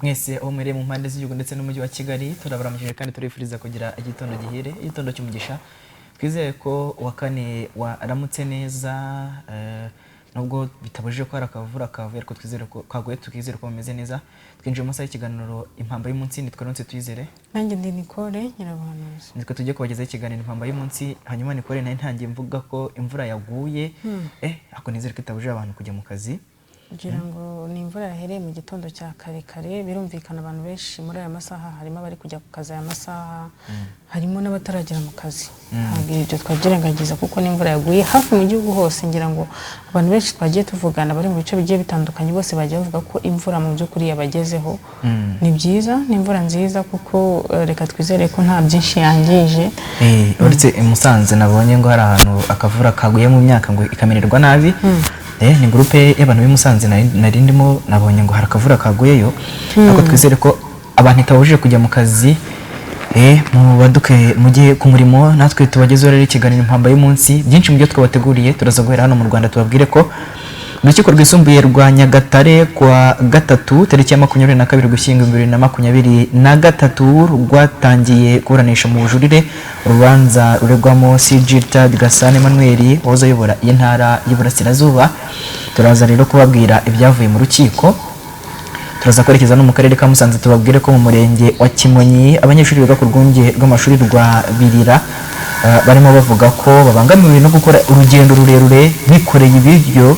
Mwese aho muherereye mu mpande z'igihugu ndetse n'umujyi wa Kigali, turabaramukije kandi turifuriza kugira igitondo gihire, igitondo cy'umugisha. Twizeye ko uwa kane waramutse neza, nubwo bitabujije ko hari akavura kavuye, ariko twizere ko kaguye, tukizere ko bameze neza. Twinjiye mu masaha y'ikiganiro Impamba y'Umunsi. Nitwa Ronse Tuyizere. Nanjye ndi Nicole Nyirabuhanuzi. Nitwe tujye kubagezaho ikiganiro Impamba y'Umunsi. Hanyuma Nicole, nayo ntangiye mvuga ko imvura yaguye, ariko nizere ko itabujije abantu kujya mu kazi. Kugira ngo ni imvura yahereye mu gitondo cya kare kare, birumvikana abantu benshi muri aya masaha harimo abari kujya ku kazi aya masaha, harimo n'abataragera mu kazi. Ntabwo ibyo twabyirengagiza kuko n'imvura yaguye hafi mu gihugu hose. Ngira ngo abantu benshi twagiye tuvugana bari mu bice bigiye bitandukanye, bose bagiye bavuga ko imvura mu by'ukuri yabagezeho. Ni byiza, ni imvura nziza kuko reka twizere ko nta byinshi yangije. Uretse i Musanze nabonye ngo hari ahantu akavura kaguye mu myaka ngo ikamererwa nabi. Ni groupe y'abantu b'i Musanze nari ndimo, nabonye ngo hari akavura kaguyeyo, ariko twizere ko abantu itabujije kujya mu kazi. Mubaduke mujye ku murimo, natwe tubagezeho rero ikiganiro Impamba y'Umunsi. Byinshi mu byo twabateguriye, turaza guhera hano mu Rwanda, tubabwire ko Urukiko Rwisumbuye rwa Nyagatare kuwa gatatu tariki ya 22 Ugushyingo 2023 rwatangiye kuburanisha mu bujurire urubanza ruregwamo CG Rtd Gasana Emmanuel wahoze ayobora iyi ntara y'Iburasirazuba. Turaza rero kubabwira ibyavuye mu rukiko. Turaza kwerekeza no mu karere ka Musanze, tubabwire ko mu murenge wa Kimonyi abanyeshuri biga ku rwunge rw'amashuri rwa Birira, barimo bavuga ko babangamiwe no gukora urugendo rurerure bikoreye ibiryo,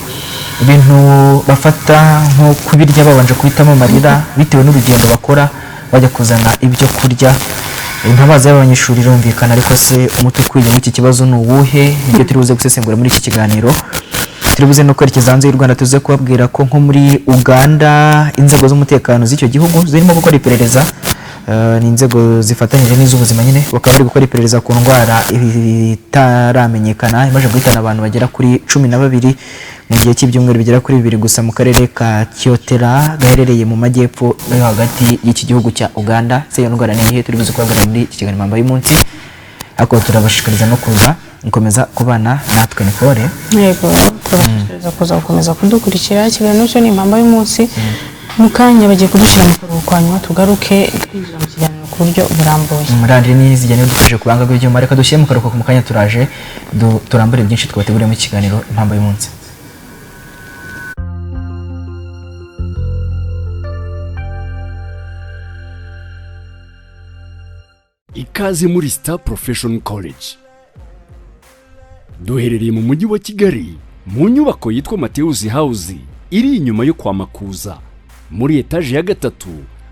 ibintu bafata nko kubirya babanje guhitamo amarira bitewe n'urugendo bakora bajya kuzana ibyo kurya. Intabaza y'abanyeshuri irumvikana, ariko se umuti ukwiye muri iki kibazo ni uwuhe? Nibyo turi buze gusesengura muri iki kiganiro. Turi buze no kwerekeza hanze y'u Rwanda, tuze kubabwira ko nko muri Uganda inzego z'umutekano z'icyo gihugu zirimo gukora iperereza, ni inzego zifatanyije n'iz'ubuzima nyine, bakaba bari gukora iperereza ku ndwara itaramenyekana imaze guhitana abantu bagera kuri 12 mu gihe cy'ibyumweru bigera kuri 2 gusa mu karere ka Kyotera gaherereye mu majyepfo yo hagati y'iki gihugu cya Uganda. Se iyo ndwara ni iyihe? Turi buze kubabwira muri iki kiganiro Impamba y'Umunsi, ariko turabashishikariza no kuza gukomeza kubana natwe. Nicole. Yego, turabashishikariza kuza gukomeza kudukurikira. Ikiganiro cyo ni Impamba y'Umunsi. Mu kanya bagiye kudushyira mu karuhuko, hanyuma tugaruke twinjira mu kiganiro ku buryo burambuye. Murandire n'izijya niba dufashe ku buhanga bw'ibyuma. Reka dushyire mu karuhuko, mu kanya turaje turambure byinshi twabateguriye mu kiganiro Impamba y'Umunsi. Ikaze muri Star Profession College. Duherereye mu mujyi wa Kigali mu nyubako yitwa Mateus House, iri inyuma yo kwa Makuza muri etaje ya gatatu,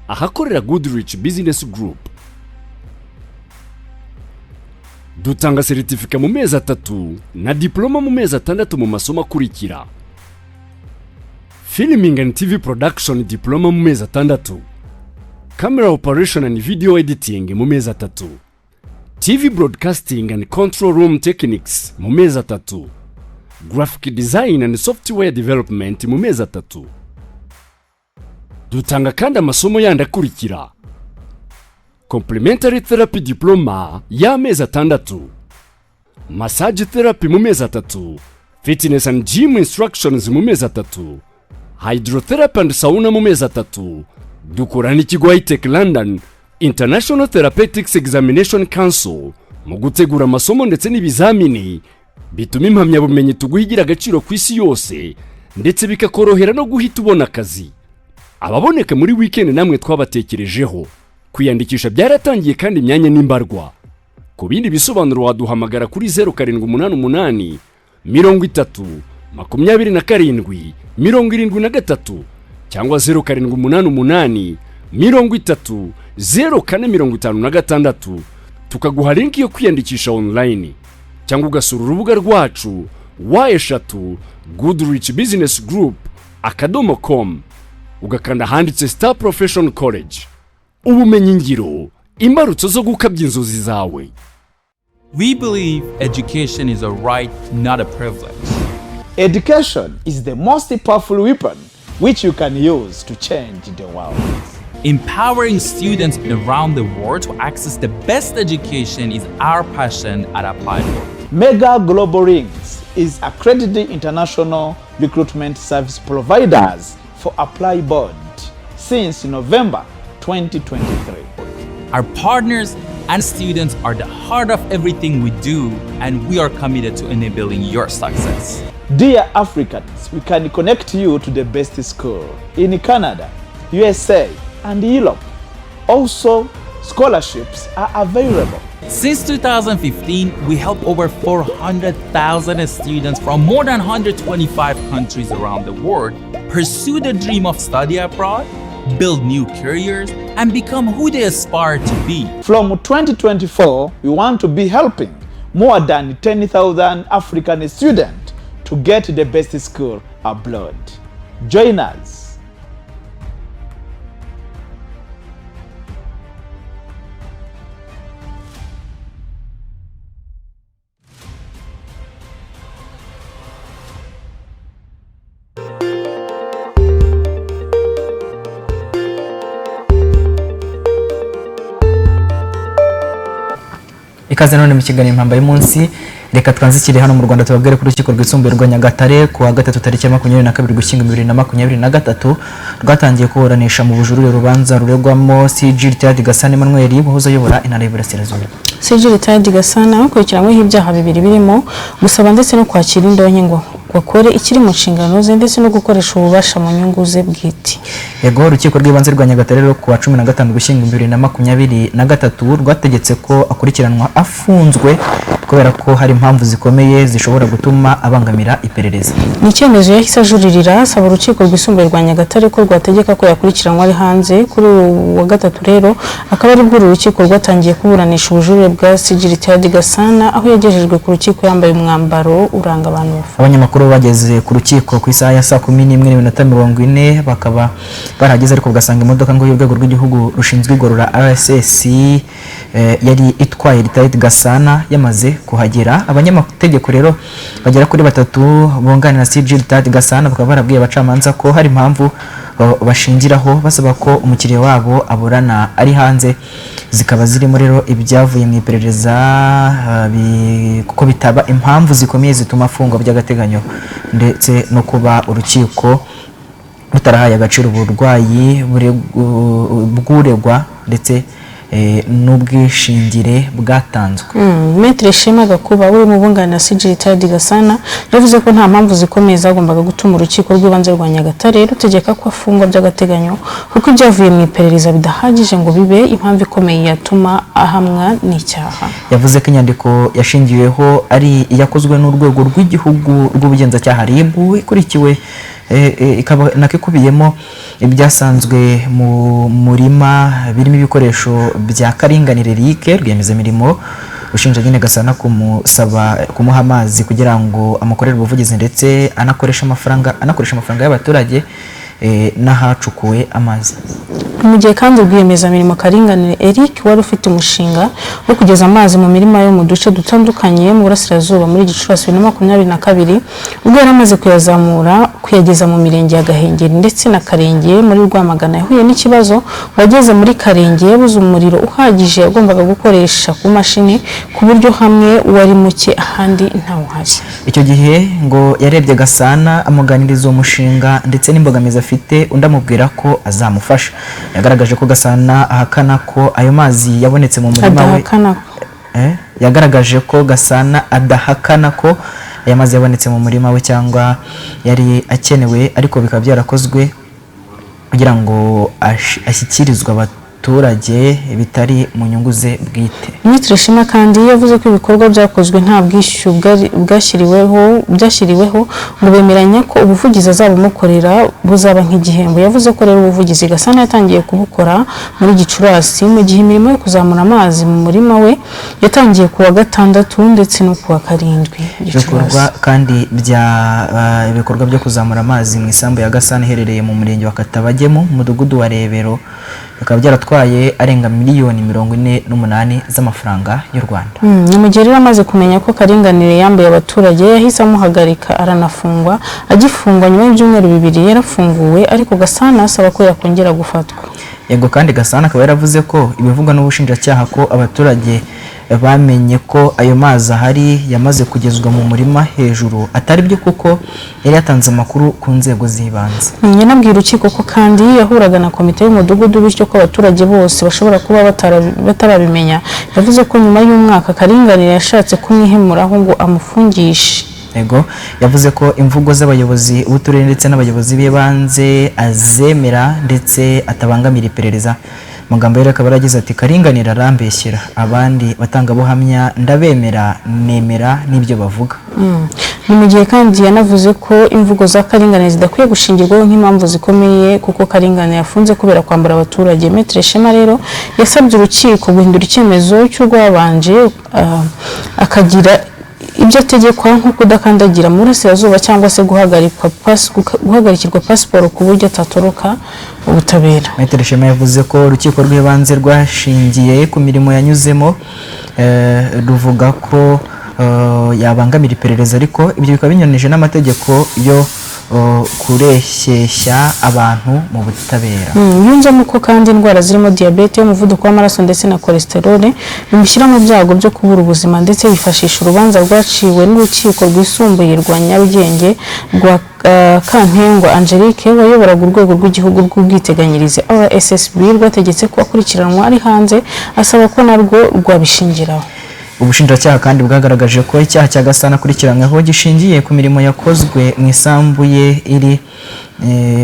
ahakorera Goodrich Business Group. Dutanga seritifika mu mezi 3 na diploma mu mezi 6 mu masomo akurikira: Filming and TV Production diploma mu mezi 6, Camera Operation and Video Editing mu mezi 3, TV Broadcasting and Control Room Techniques mu mezi 3, Graphic Design and Software Development mu mezi 3. Dutanga kandi amasomo yandi akurikira: Complementary Therapy Diploma y'amezi 6, Massage Therapy mu mezi 3, Fitness and Gym Instructions mu mezi 3, Hydrotherapy and Sauna mu mezi 3. Dukora n'ikigo Hitech London International Therapeutics Examination Council mu gutegura amasomo ndetse n'ibizamini bituma impamyabumenyi tuguha igira agaciro ku isi yose, ndetse bikakorohera no guhita ubona akazi. Ababoneka muri weekend namwe twabatekerejeho. Kwiyandikisha byaratangiye kandi imyanya n'imbarwa. Ku bindi bisobanuro waduhamagara kuri 0788 30 27 73 cyangwa 0788 30 04 56, tukaguha link yo kwiyandikisha online, cyangwa ugasura urubuga rwacu www.goodrichbusinessgroup.com, ugakanda ahanditse Star Profession College. Ubumenyi ngiro, imbarutso zo gukabya inzozi zawe. We believe education is a right, not a privilege. Education is the most powerful weapon which you can use to change the world. Empowering students around the world to access the best education is our passion at ApplyBoard. Mega Global Rings is accredited international recruitment service providers for ApplyBoard. since November 2023. Our partners and students are the heart of everything we do, and we are committed to enabling your success. Dear Africans, we can connect you to the best school in Canada, USA, and Europe. Also, scholarships are available. Since 2015, we help over 400,000 students from more than 125 countries around the world pursue the dream of study abroad, build new careers, and become who they aspire to be. From 2024, we want to be helping more than 10,000 African students to get the best school abroad. Join us. Ikaze none mu kiganiro Impamba y'umunsi. Reka twanzikire hano mu Rwanda, tubabwire ko urukiko rwisumbuye rwa Nyagatare ku wa gatatu tariki ya 22 Ugushyingo 2023 rwatangiye kuburanisha mu bujurire urubanza ruregwamo CG Retired Gasana Emmanuel wahoze ayobora intara y'Iburasirazuba. CG Retired Gasana akurikiranyweho ibyaha bibiri birimo gusaba ndetse no kwakira indonke ngo bakore ikiri mu nshingano ze ndetse no gukoresha ububasha mu nyungu ze bwite. Yego, urukiko rw'ibanze rwa Nyagatare rero ku wa 15 Ugushyingo 2023 rwategetse ko akurikiranwa afunzwe kubera ko hari impamvu zikomeye zishobora gutuma abangamira iperereza. Ni icyemezo yahise ajuririra asaba urukiko rwisumbuye rwa Nyagatare ko rwategeka ko yakurikiranwa ari hanze. Kuri uyu wa gatatu rero akaba aribwo uru rukiko rwatangiye kuburanisha ubujurire bwa CG Retired Gasana, aho yagejejwe ku rukiko yambaye umwambaro uranga abantu bafunze. Abanyamakuru bageze ku rukiko ku isaha ya saa 11:40 bakaba barahageze, ariko ugasanga imodoka ngo y'urwego rw'igihugu rushinzwe igorora RSS yari itwaye Retired Gasana yamaze kuhagera. Abanyamategeko rero bagera kuri batatu bunganira CG Retired Gasana bakaba barabwiye abacamanza ko hari impamvu bashingiraho basaba ko umukiriya wabo aburana ari hanze, zikaba zirimo rero ibyavuye mu iperereza kuko bitaba impamvu zikomeye zituma afungwa by'agateganyo, ndetse no kuba urukiko rutarahaye agaciro uburwayi bw'uregwa ndetse n'ubwishingire bwatanzwe. Maître Shema Gakuba uri mu bunganira CG Retired Gasana yavuze ko nta mpamvu zikomeye zagombaga gutuma urukiko rw'ibanze rwa Nyagatare rutegeka ko afungwa by'agateganyo, kuko ibyavuye mu iperereza bidahagije ngo bibe impamvu ikomeye yatuma ahamwa n'icyaha. Yavuze ko inyandiko yashingiweho ari iyakozwe n'urwego rw'igihugu rw'ubugenzacyaha RIB, ikurikiwe ikaba nako ikubiyemo ibyasanzwe mu murima birimo ibikoresho bya Karinganire Eric rwiyemezamirimo ushinja nyine Gasana kumusaba kumuha amazi kugira ngo amukorere ubuvugizi, ndetse anakoresha amafaranga y'abaturage n'ahacukuwe amazi. Mu gihe kandi rwiyemezamirimo Karinganire Eric wari ufite umushinga wo kugeza amazi mu mirima yo mu duce dutandukanye mu Burasirazuba muri Gicurasi 2022, ubwo yari amaze kuyazamura kuyageza mu mirenge ya Gahengeri ndetse na Karenge muri Rwamagana, yahuye n'ikibazo wageze muri Karenge yabuze umuriro uhagije yagombaga gukoresha ku mashini, ku buryo hamwe wari muke ahandi ntawuhari. Icyo gihe ngo yarebye Gasana amuganiriza uwo mushinga ndetse n'imbogamizi afite, undi amubwira ko azamufasha. Yagaragaje ko Gasana ahakana ko ayo mazi yabonetse mu murima we. Yagaragaje ko Gasana adahakana ko aya mazi yabonetse mu murima we cyangwa yari akenewe, ariko bikaba byarakozwe kugira ngo ashyikirizwe abaturage bitari mu nyungu ze bwite. Minisitiri Shema kandi yavuze ko ibikorwa byakozwe nta bwishyu bwashyiriweho, ngo bemeranya ko ubuvugizi azabumukorera buzaba nk'igihembo. Yavuze ko rero ubuvugizi Gasana yatangiye kubukora muri Gicurasi, mu gihe imirimo yo kuzamura amazi mu murima we yatangiye kuwa gatandatu ndetse no kuwa karindwi Gicurasi. Kandi ibikorwa byo kuzamura amazi mu isambu ya Gasana iherereye mu murenge wa Katabagemu mu mudugudu wa Rebero bikaba byaratwaye arenga miliyoni 48 z'amafaranga y'u Rwanda. Ni mu gihe rero amaze kumenya ko Karinganire yambaye abaturage yahise amuhagarika aranafungwa. Agifungwa nyuma y'ibyumweru 2 yarafunguwe, ariko Gasana asaba ko yakongera gufatwa. Yego, kandi Gasana akaba yaravuze ko ibivugwa n'ubushinjacyaha ko abaturage bamenye ko ayo mazi ahari yamaze kugezwa mu murima hejuru atari byo, kuko yari yatanze amakuru ku nzego z'ibanze. Yanabwiye urukiko ko kandi yahuraga na komite y'umudugudu, bityo ko abaturage bose bashobora kuba batarabimenya. Yavuze ko nyuma y'umwaka Karinganire yashatse kumwihimuraho ngo amufungishe. Yego, yavuze ko imvugo z'abayobozi b'uturere ndetse n'abayobozi b'ibanze azemera ndetse atabangamira iperereza. Amagambo ye akaba yaragize ati: "Karinganire arambeshyera, abandi batangabuhamya ndabemera, nemera n'ibyo bavuga." Ni mu gihe kandi yanavuze ko imvugo za Karinganire zidakwiye gushingirwaho nk'impamvu zikomeye, kuko Karinganire yafunze kubera kwambura abaturage. Maître Shema rero yasabye urukiko guhindura icyemezo cy'urwabanje, akagira ibyo ategekwa nko kudakandagira mu burasirazuba cyangwa se guhagarikirwa pasiporo ku buryo atatoroka ubutabera. Maître Shema yavuze ko urukiko rw'ibanze rwashingiye ku mirimo yanyuzemo, ruvuga ko yabangamira iperereza, ariko ibyo bikaba binyuranije n'amategeko yo kureshyeshya abantu mu butabera. Yunzemo ko kandi indwara zirimo diyabete, umuvuduko w'amaraso ndetse na cholesterol bimushyira mu byago byo kubura ubuzima, ndetse yifashisha urubanza rwaciwe n'urukiko rwisumbuye rwa Nyarugenge rwa Kantengwa Angelique wayoboraga urwego rw'igihugu rw'ubwiteganyirize RSSB, rwategetse ko akurikiranwa ari hanze, asaba ko narwo rwabishingiraho. Ubushinjacyaha kandi bwagaragaje ko icyaha cya Gasana akurikiranyweho gishingiye ku mirimo yakozwe mu isambu ye iri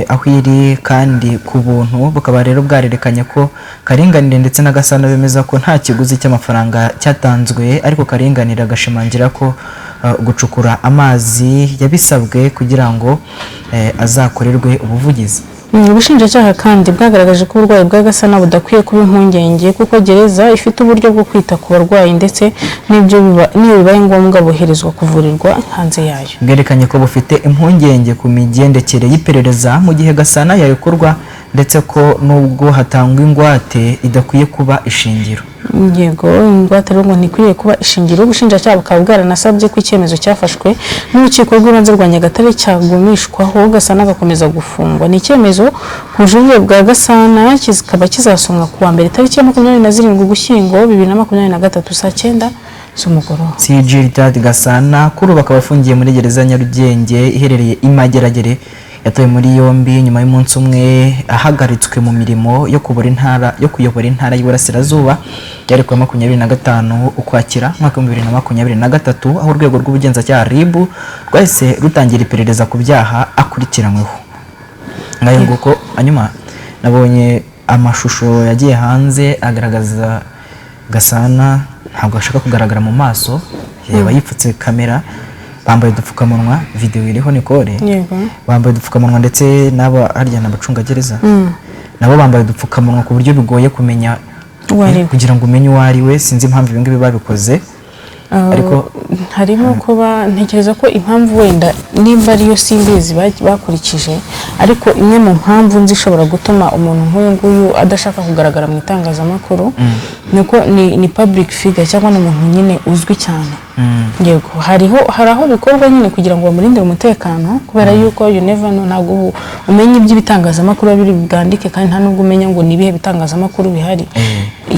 aho iri kandi ku buntu. Bukaba rero bwarerekanye ko Karinganire ndetse na Gasana bemeza ko nta kiguzi cy'amafaranga cyatanzwe, ariko Karinganire agashimangira ko gucukura amazi yabisabwe kugira ngo azakorerwe ubuvugizi. Ubushinjacyaha kandi bwagaragaje ko uburwayi bwa Gasana budakwiye kuba impungenge, kuko gereza ifite uburyo bwo kwita ku barwayi, ndetse n'iyo bibaye ngombwa boherezwa kuvurirwa hanze yayo. Bwerekanye ko bufite impungenge ku migendekere y'iperereza mu gihe Gasana yarekurwa, ndetse ko nubwo hatangwa ingwate idakwiye kuba ishingiro. Yego, ingwate rero ngo ntikwiriye kuba ishingiro. Ubushinjacyaha bukaba bwaranasabye ko icyemezo cyafashwe n'urukiko rw'ibanze rwa Nyagatare cyagumishwaho, Gasana agakomeza gufungwa. Ni icyemezo ku bujurire bwa Gasana kikaba kizasomwa ku wa mbere tariki ya 27 Ugushyingo 2023 saa 9 z'umugoroba. CG Richard Gasana kuri ubu akaba afungiye muri gereza ya Nyarugenge iherereye i Mageragere. Yatawe muri yombi nyuma y'umunsi umwe ahagaritswe mu mirimo yo kuyobora intara y'Iburasirazuba. Byari kuwa 25 Ukwakira umwaka wa 2023, aho urwego rw'ubugenzacyaha RIB rwahise rutangira iperereza ku byaha akurikiranyweho. Ngayo nguko. Hanyuma nabonye amashusho yagiye hanze agaragaza Gasana ntabwo ashaka kugaragara mu maso, yaba yipfutse kamera, bambaye udupfukamunwa. Videwo iriho Nicole. Yego. Bambaye udupfukamunwa, ndetse n'aba harya ni abacungagereza nabo bambaye udupfukamunwa, ku buryo bigoye kumenya uwo ari we. Kugira ngo umenye uwo ari we. Sinzi impamvu ibi ngibi babikoze, ariko Harimo kuba ntekereza ko impamvu wenda nimba ariyo simbizi bakurikije, ariko imwe mu mpamvu nzi ishobora gutuma umuntu nk'uyu nguyu adashaka kugaragara mu itangazamakuru ni uko ni public figure, cyangwa ni umuntu nyine uzwi cyane. Yego, hari aho bikorwa nyine kugira ngo bamurindire umutekano, kubera yuko you never know, ntabwo ubu umenya iby'ibitangazamakuru biba biri bwandike, kandi nta nubwo umenya ngo ni ibihe bitangazamakuru bihari.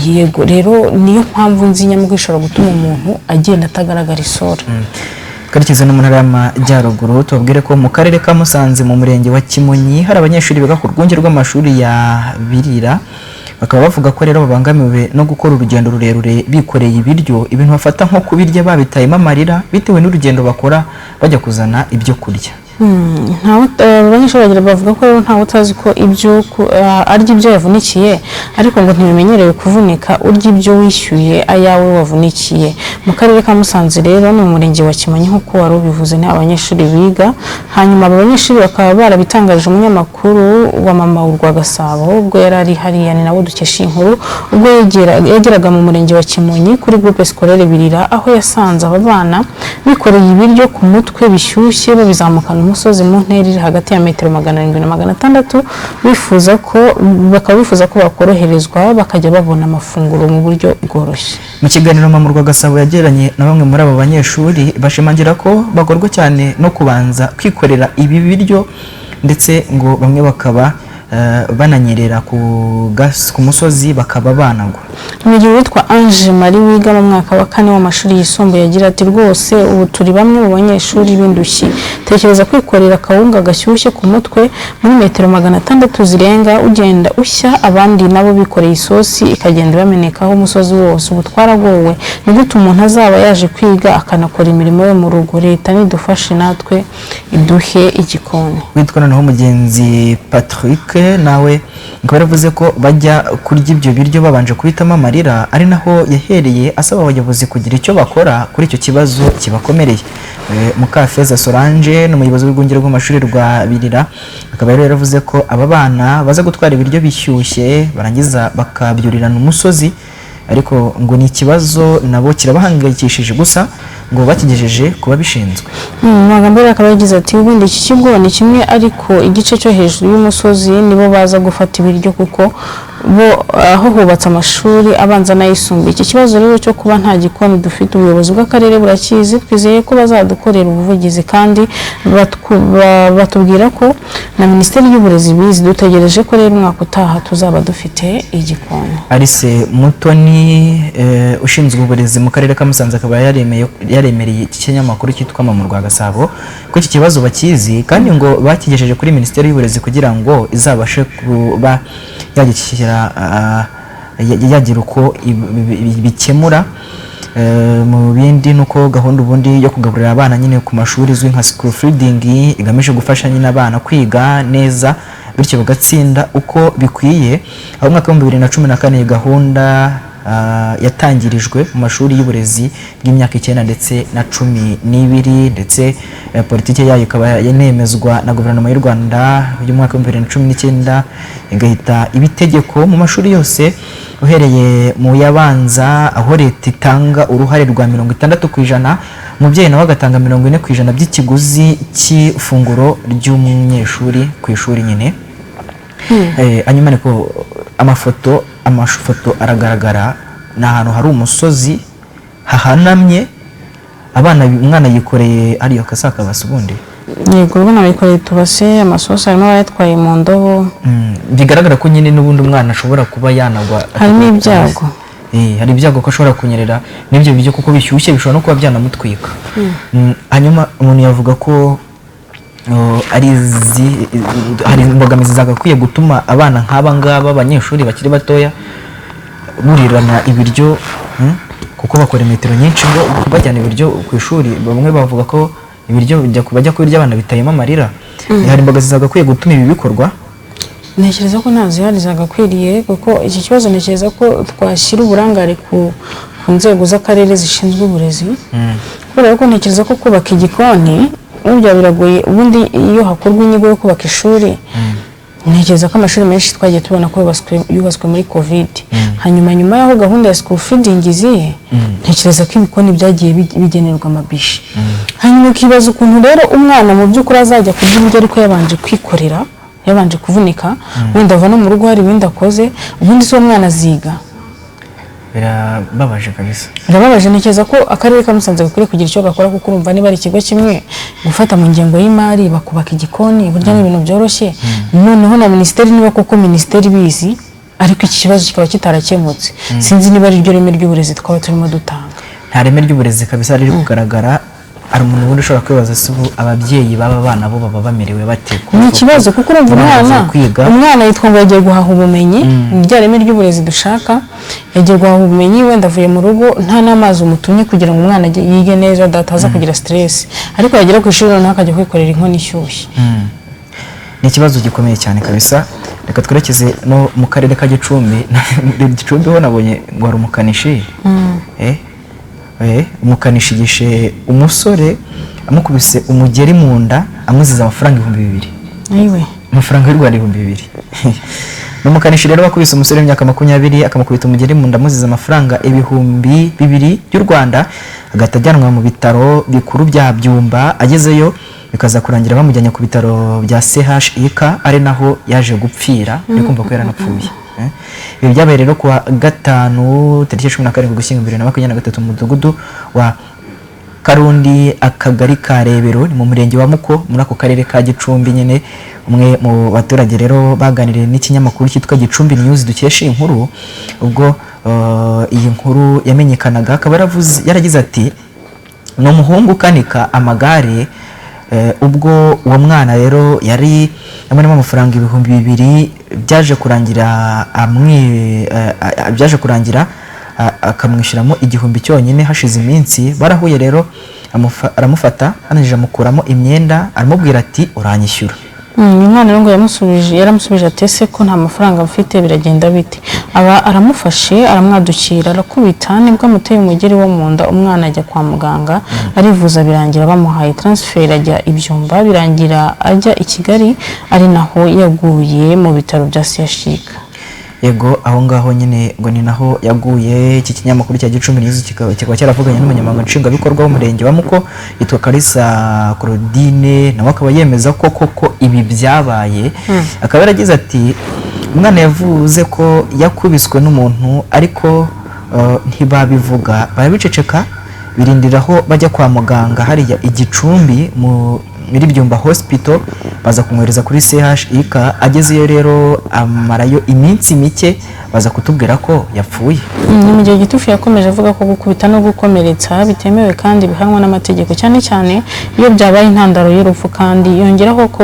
Yego, rero niyo mpamvu nzi nyamukuru ishobora gutuma umuntu agenda atagaragara isura. Twerekeze no mu ntara y'Amajyaruguru, tubabwire ko mu karere ka Musanze mu murenge wa Kimonyi hari abanyeshuri biga ku rwunge rw'amashuri ya Birira, bakaba bavuga ko rero babangamiwe no gukora urugendo rurerure bikoreye ibiryo, ibintu bafata nko kubirya babitayemo amarira bitewe n'urugendo bakora bajya kuzana ibyo kurya. Abanyeshuri bagira bavuga ko rero ntawe utazi ko ibyo arya ibyo yavunikiye, ariko ngo ntibimenyerewe kuvunika urya ibyo wishyuye ayawe wavunikiye. Mu karere ka Musanze rero ni mu murenge wa Kimonyi, nk'uko wari ubivuze, ni abanyeshuri biga. Hanyuma aba banyeshuri bakaba barabitangarije umunyamakuru wa Mama Urwagasabo ubwo yari ari hariya, ni nawe dukesha iyi nkuru, ubwo yageraga mu murenge wa Kimonyi kuri groupe scolaire Birira, aho yasanze aba bana bikoreye ibiryo ku mutwe bishyushye, babizamukana umusozi mu ntera iri hagati ya metero 700 na 600, bifuza ko bakaba bifuza ko bakoroherezwa bakajya babona amafunguro mu buryo bworoshye. Mu kiganiro Mama Urwagasabo yagiranye na bamwe muri abo banyeshuri, bashimangira ko bagorwa cyane no kubanza kwikorera ibi biryo, ndetse ngo bamwe bakaba bananyerera ku musozi bakaba banagwa. Mu gihe uwitwa Ange Marie wiga mu mwaka wa kane w'amashuri yisumbuye agira ati: "Rwose ubu turi bamwe mu banyeshuri b'indushyi. Tekereza kwikorera akawunga gashyushye ku mutwe muri metero 600 zirenga, ugenda ushya, abandi nabo bikoreye isosi ikagenda ibamenekaho umusozi wose. Ubu twaragowe. Ni gute umuntu azaba yaje kwiga akanakora imirimo yo mu rugo? Leta nidufashe natwe iduhe igikoni." Witwa noneho Mugenzi Patrick nawe akaba yaravuze ko bajya kurya ibyo biryo babanje kubitamo amarira, ari naho yahereye asaba abayobozi kugira icyo bakora kuri icyo kibazo kibakomereye. Mukafeza Solange ni umuyobozi w'urwunge rw'amashuri rwa Birira, akaba rero yaravuze ko aba bana baza gutwara ibiryo bishyushye barangiza bakabyurirana umusozi, ariko ngo ni ikibazo nabo kirabahangayikishije, gusa ngo bakigejeje ku babishinzwe. Mu magambo ye akaba yagize ati: "Ubundi iki kigo ni kimwe, ariko igice cyo hejuru y'umusozi nibo baza gufata ibiryo, kuko bo aho hubatse amashuri abanza n'ayisumbuye. Iki kibazo rero cyo kuba nta gikoni dufite, ubuyobozi bw'akarere burakizi. Twizeye ko bazadukorera ubuvugizi, kandi batubwira ko na Minisiteri y'Uburezi bizi. Dutegereje ko rero umwaka utaha tuzaba dufite igikoni." Alice Mutoni, ushinzwe uburezi mu karere ka Musanze, akaba yaremereye iki kinyamakuru cyitwa Mama rwa Gasabo ko iki kibazo bakizi, kandi ngo bakigejeje kuri Minisiteri y'Uburezi kugira ngo izabashe kuba yagishyira, yagira uko bikemura. Mu bindi ni uko gahunda ubundi yo kugaburira abana nyine ku mashuri izwi nka school feeding igamije gufasha nyine abana kwiga neza, bityo bagatsinda uko bikwiye, aho umwaka wa 2014 iyi gahunda yatangirijwe mu mashuri y'uburezi bw'imyaka 9 ndetse na 12, ndetse politiki yayo ikaba yanemezwa na Guverinoma y'u Rwanda y'umwaka wa 2019, igahita iba itegeko mu mashuri yose uhereye mu yabanza, aho leta itanga uruhare rwa 60%, umubyeyi nawe agatanga 40% by'ikiguzi cy'ifunguro ry'umunyeshuri ku ishuri nyine. Hanyuma ariko amafoto aragaragara, ni ahantu hari umusozi hahanamye, abana, umwana yikoreye ariyo kasakabasi ubundi. Yego, ubona bikoreye utubase, amasosi, harimo abayatwaye mu ndobo. Bigaragara ko nyine n'ubundi umwana ashobora kuba yanagwa. Harimo ibyago. Hari ibyago ko ashobora kunyerera n'ibyo biryo, kuko bishyushye bishobora no kuba byanamutwika. Hanyuma umuntu yavuga ko hari imbogamizi zagakwiye gutuma abana nk'aba ngaba, abanyeshuri bakiri batoya, burirana ibiryo, kuko bakora metero nyinshi ngo bajyana ibiryo ku ishuri. Bamwe bavuga ko ibiryo bajya kubirya abana bitayemo amarira. Hari imbogamizi zagakwiye gutuma ibi bikorwa? Ntekereza ko nta zihari zagakwiriye, kuko iki kibazo ntekereza ko twashyira uburangare ku nzego z'akarere zishinzwe uburezi, kubera ko ntekereza ko kubaka igikoni burya biragoye. Ubundi iyo hakorwa inyigo yo kubaka ishuri, ntekereza ko amashuri menshi twagiye tubona ko yubatswe muri Covid, hanyuma nyuma y'aho gahunda ya school feeding iziye, ntekereza ko ibikoni byagiye bigenerwa amabishi. Hanyuma ukibaza ukuntu rero umwana mu by'ukuri azajya kurya ibiryo ariko yabanje kwikorera, yabanje kuvunika, wenda ava no mu rugo hari ibindi akoze. Ubundi si uwo mwana aziga? Birababaje kabisa. Birababaje. Ntekereza ko akarere ka Musanze gakwiriye kugira icyo gakora, kuko urumva niba ari ikigo kimwe, gufata mu ngengo y'imari bakubaka igikoni burya ni ibintu byoroshye. Noneho na minisiteri, niba koko minisiteri ibizi, ariko iki kibazo kikaba kitarakemutse, sinzi niba ari ryo reme ry'uburezi twaba turimo dutanga. Nta reme ry'uburezi kabisa riri kugaragara. Hari umuntu ubundi ushobora kwibaza se ubu ababyeyi b'aba bana bo baba bamerewe bate? Ni ikibazo, kuko urumva Umwana umwana agiye kwiga. Umwana yitwa ngo yagiye guhaha ubumenyi, ni rya reme ry'uburezi dushaka. Yagiye guhaha ubumenyi, wenda avuye mu rugo nta n'amazi umutumye, kugira ngo umwana yige neza adataza kugira stress, ariko yagera ku ishuri noneho akajya kwikorera inkono ishyushye. Ni ikibazo gikomeye cyane kabisa. Reka twerekeze no mu karere ka Gicumbi. Muri Gicumbi ho nabonye ngo hari umukanishi, umukanishi yishe umusore amukubise umugeri mu nda, amuziza amafaranga 2000. Ayiwe! Amafaranga y'u Rwanda 2000. Ni umukanishi rero wakubise umusore w'imyaka 20, akamukubita umugeri mu nda, amuziza amafaranga 2000 y'u Rwanda, agahita ajyanwa mu bitaro bikuru bya Byumba. Agezeyo bikaza kurangira bamujyanye ku bitaro bya CHUK, ari naho yaje gupfira. Uri kumva ko yaranapfuye. Ibi byabaye rero kuwa gatanu tariki 17 Ugushyingo 2023 mu mudugudu wa Karundi, akagari ka Rebero, ni mu murenge wa Muko muri ako karere ka Gicumbi nyine. Umwe mu baturage rero baganiriye n'ikinyamakuru cyitwa Gicumbi News dukesha iyi nkuru, ubwo iyi nkuru yamenyekanaga, akaba yaragize ati: "Ni umuhungu ukanika amagare. Ubwo uwo mwana rero yari amarimo amafaranga 2000, byaje kurangira akamwishyuramo 1000 cyonyine. Hashize iminsi barahuye rero, aramufata, arangije amukuramo imyenda, aramubwira ati: 'Uranyishyura.'" Uyu mwana rero ngo yaramusubije ati: "Ese ko nta mafaranga mfite, biragenda bite?" Aba aramufashe, aramwadukira, arakubita, nibwo amuteye umugeri wo mu nda. Umwana ajya kwa muganga arivuza, birangira bamuhaye transfer ajya i Byumba, birangira ajya i Kigali, ari naho yaguye mu bitaro bya CHUK. Yego, aho ngaho nyine ngo ni naho yaguye. Iki kinyamakuru cya Gicumbi News kikaba cyaravuganye n'umunyamabanga nshingwabikorwa w'umurenge wa Muko, yitwa Kalisa Claudine, nawe akaba yemeza ko koko ibi byabaye. Akaba yaragize ati: "Umwana yavuze ko yakubiswe n'umuntu, ariko ntibabivuga, barabiceceka, birindiraho bajya kwa muganga hariya i Gicumbi muri Byumba Hospital, baza kumwohereza kuri CHUK. Agezeyo rero amarayo iminsi mike, baza kutubwira ko yapfuye." Ni mu gihe Gitufu yakomeje avuga ko gukubita no gukomeretsa bitemewe kandi bihanwa n'amategeko, cyane cyane iyo byabaye intandaro y'urupfu, kandi yongeraho ko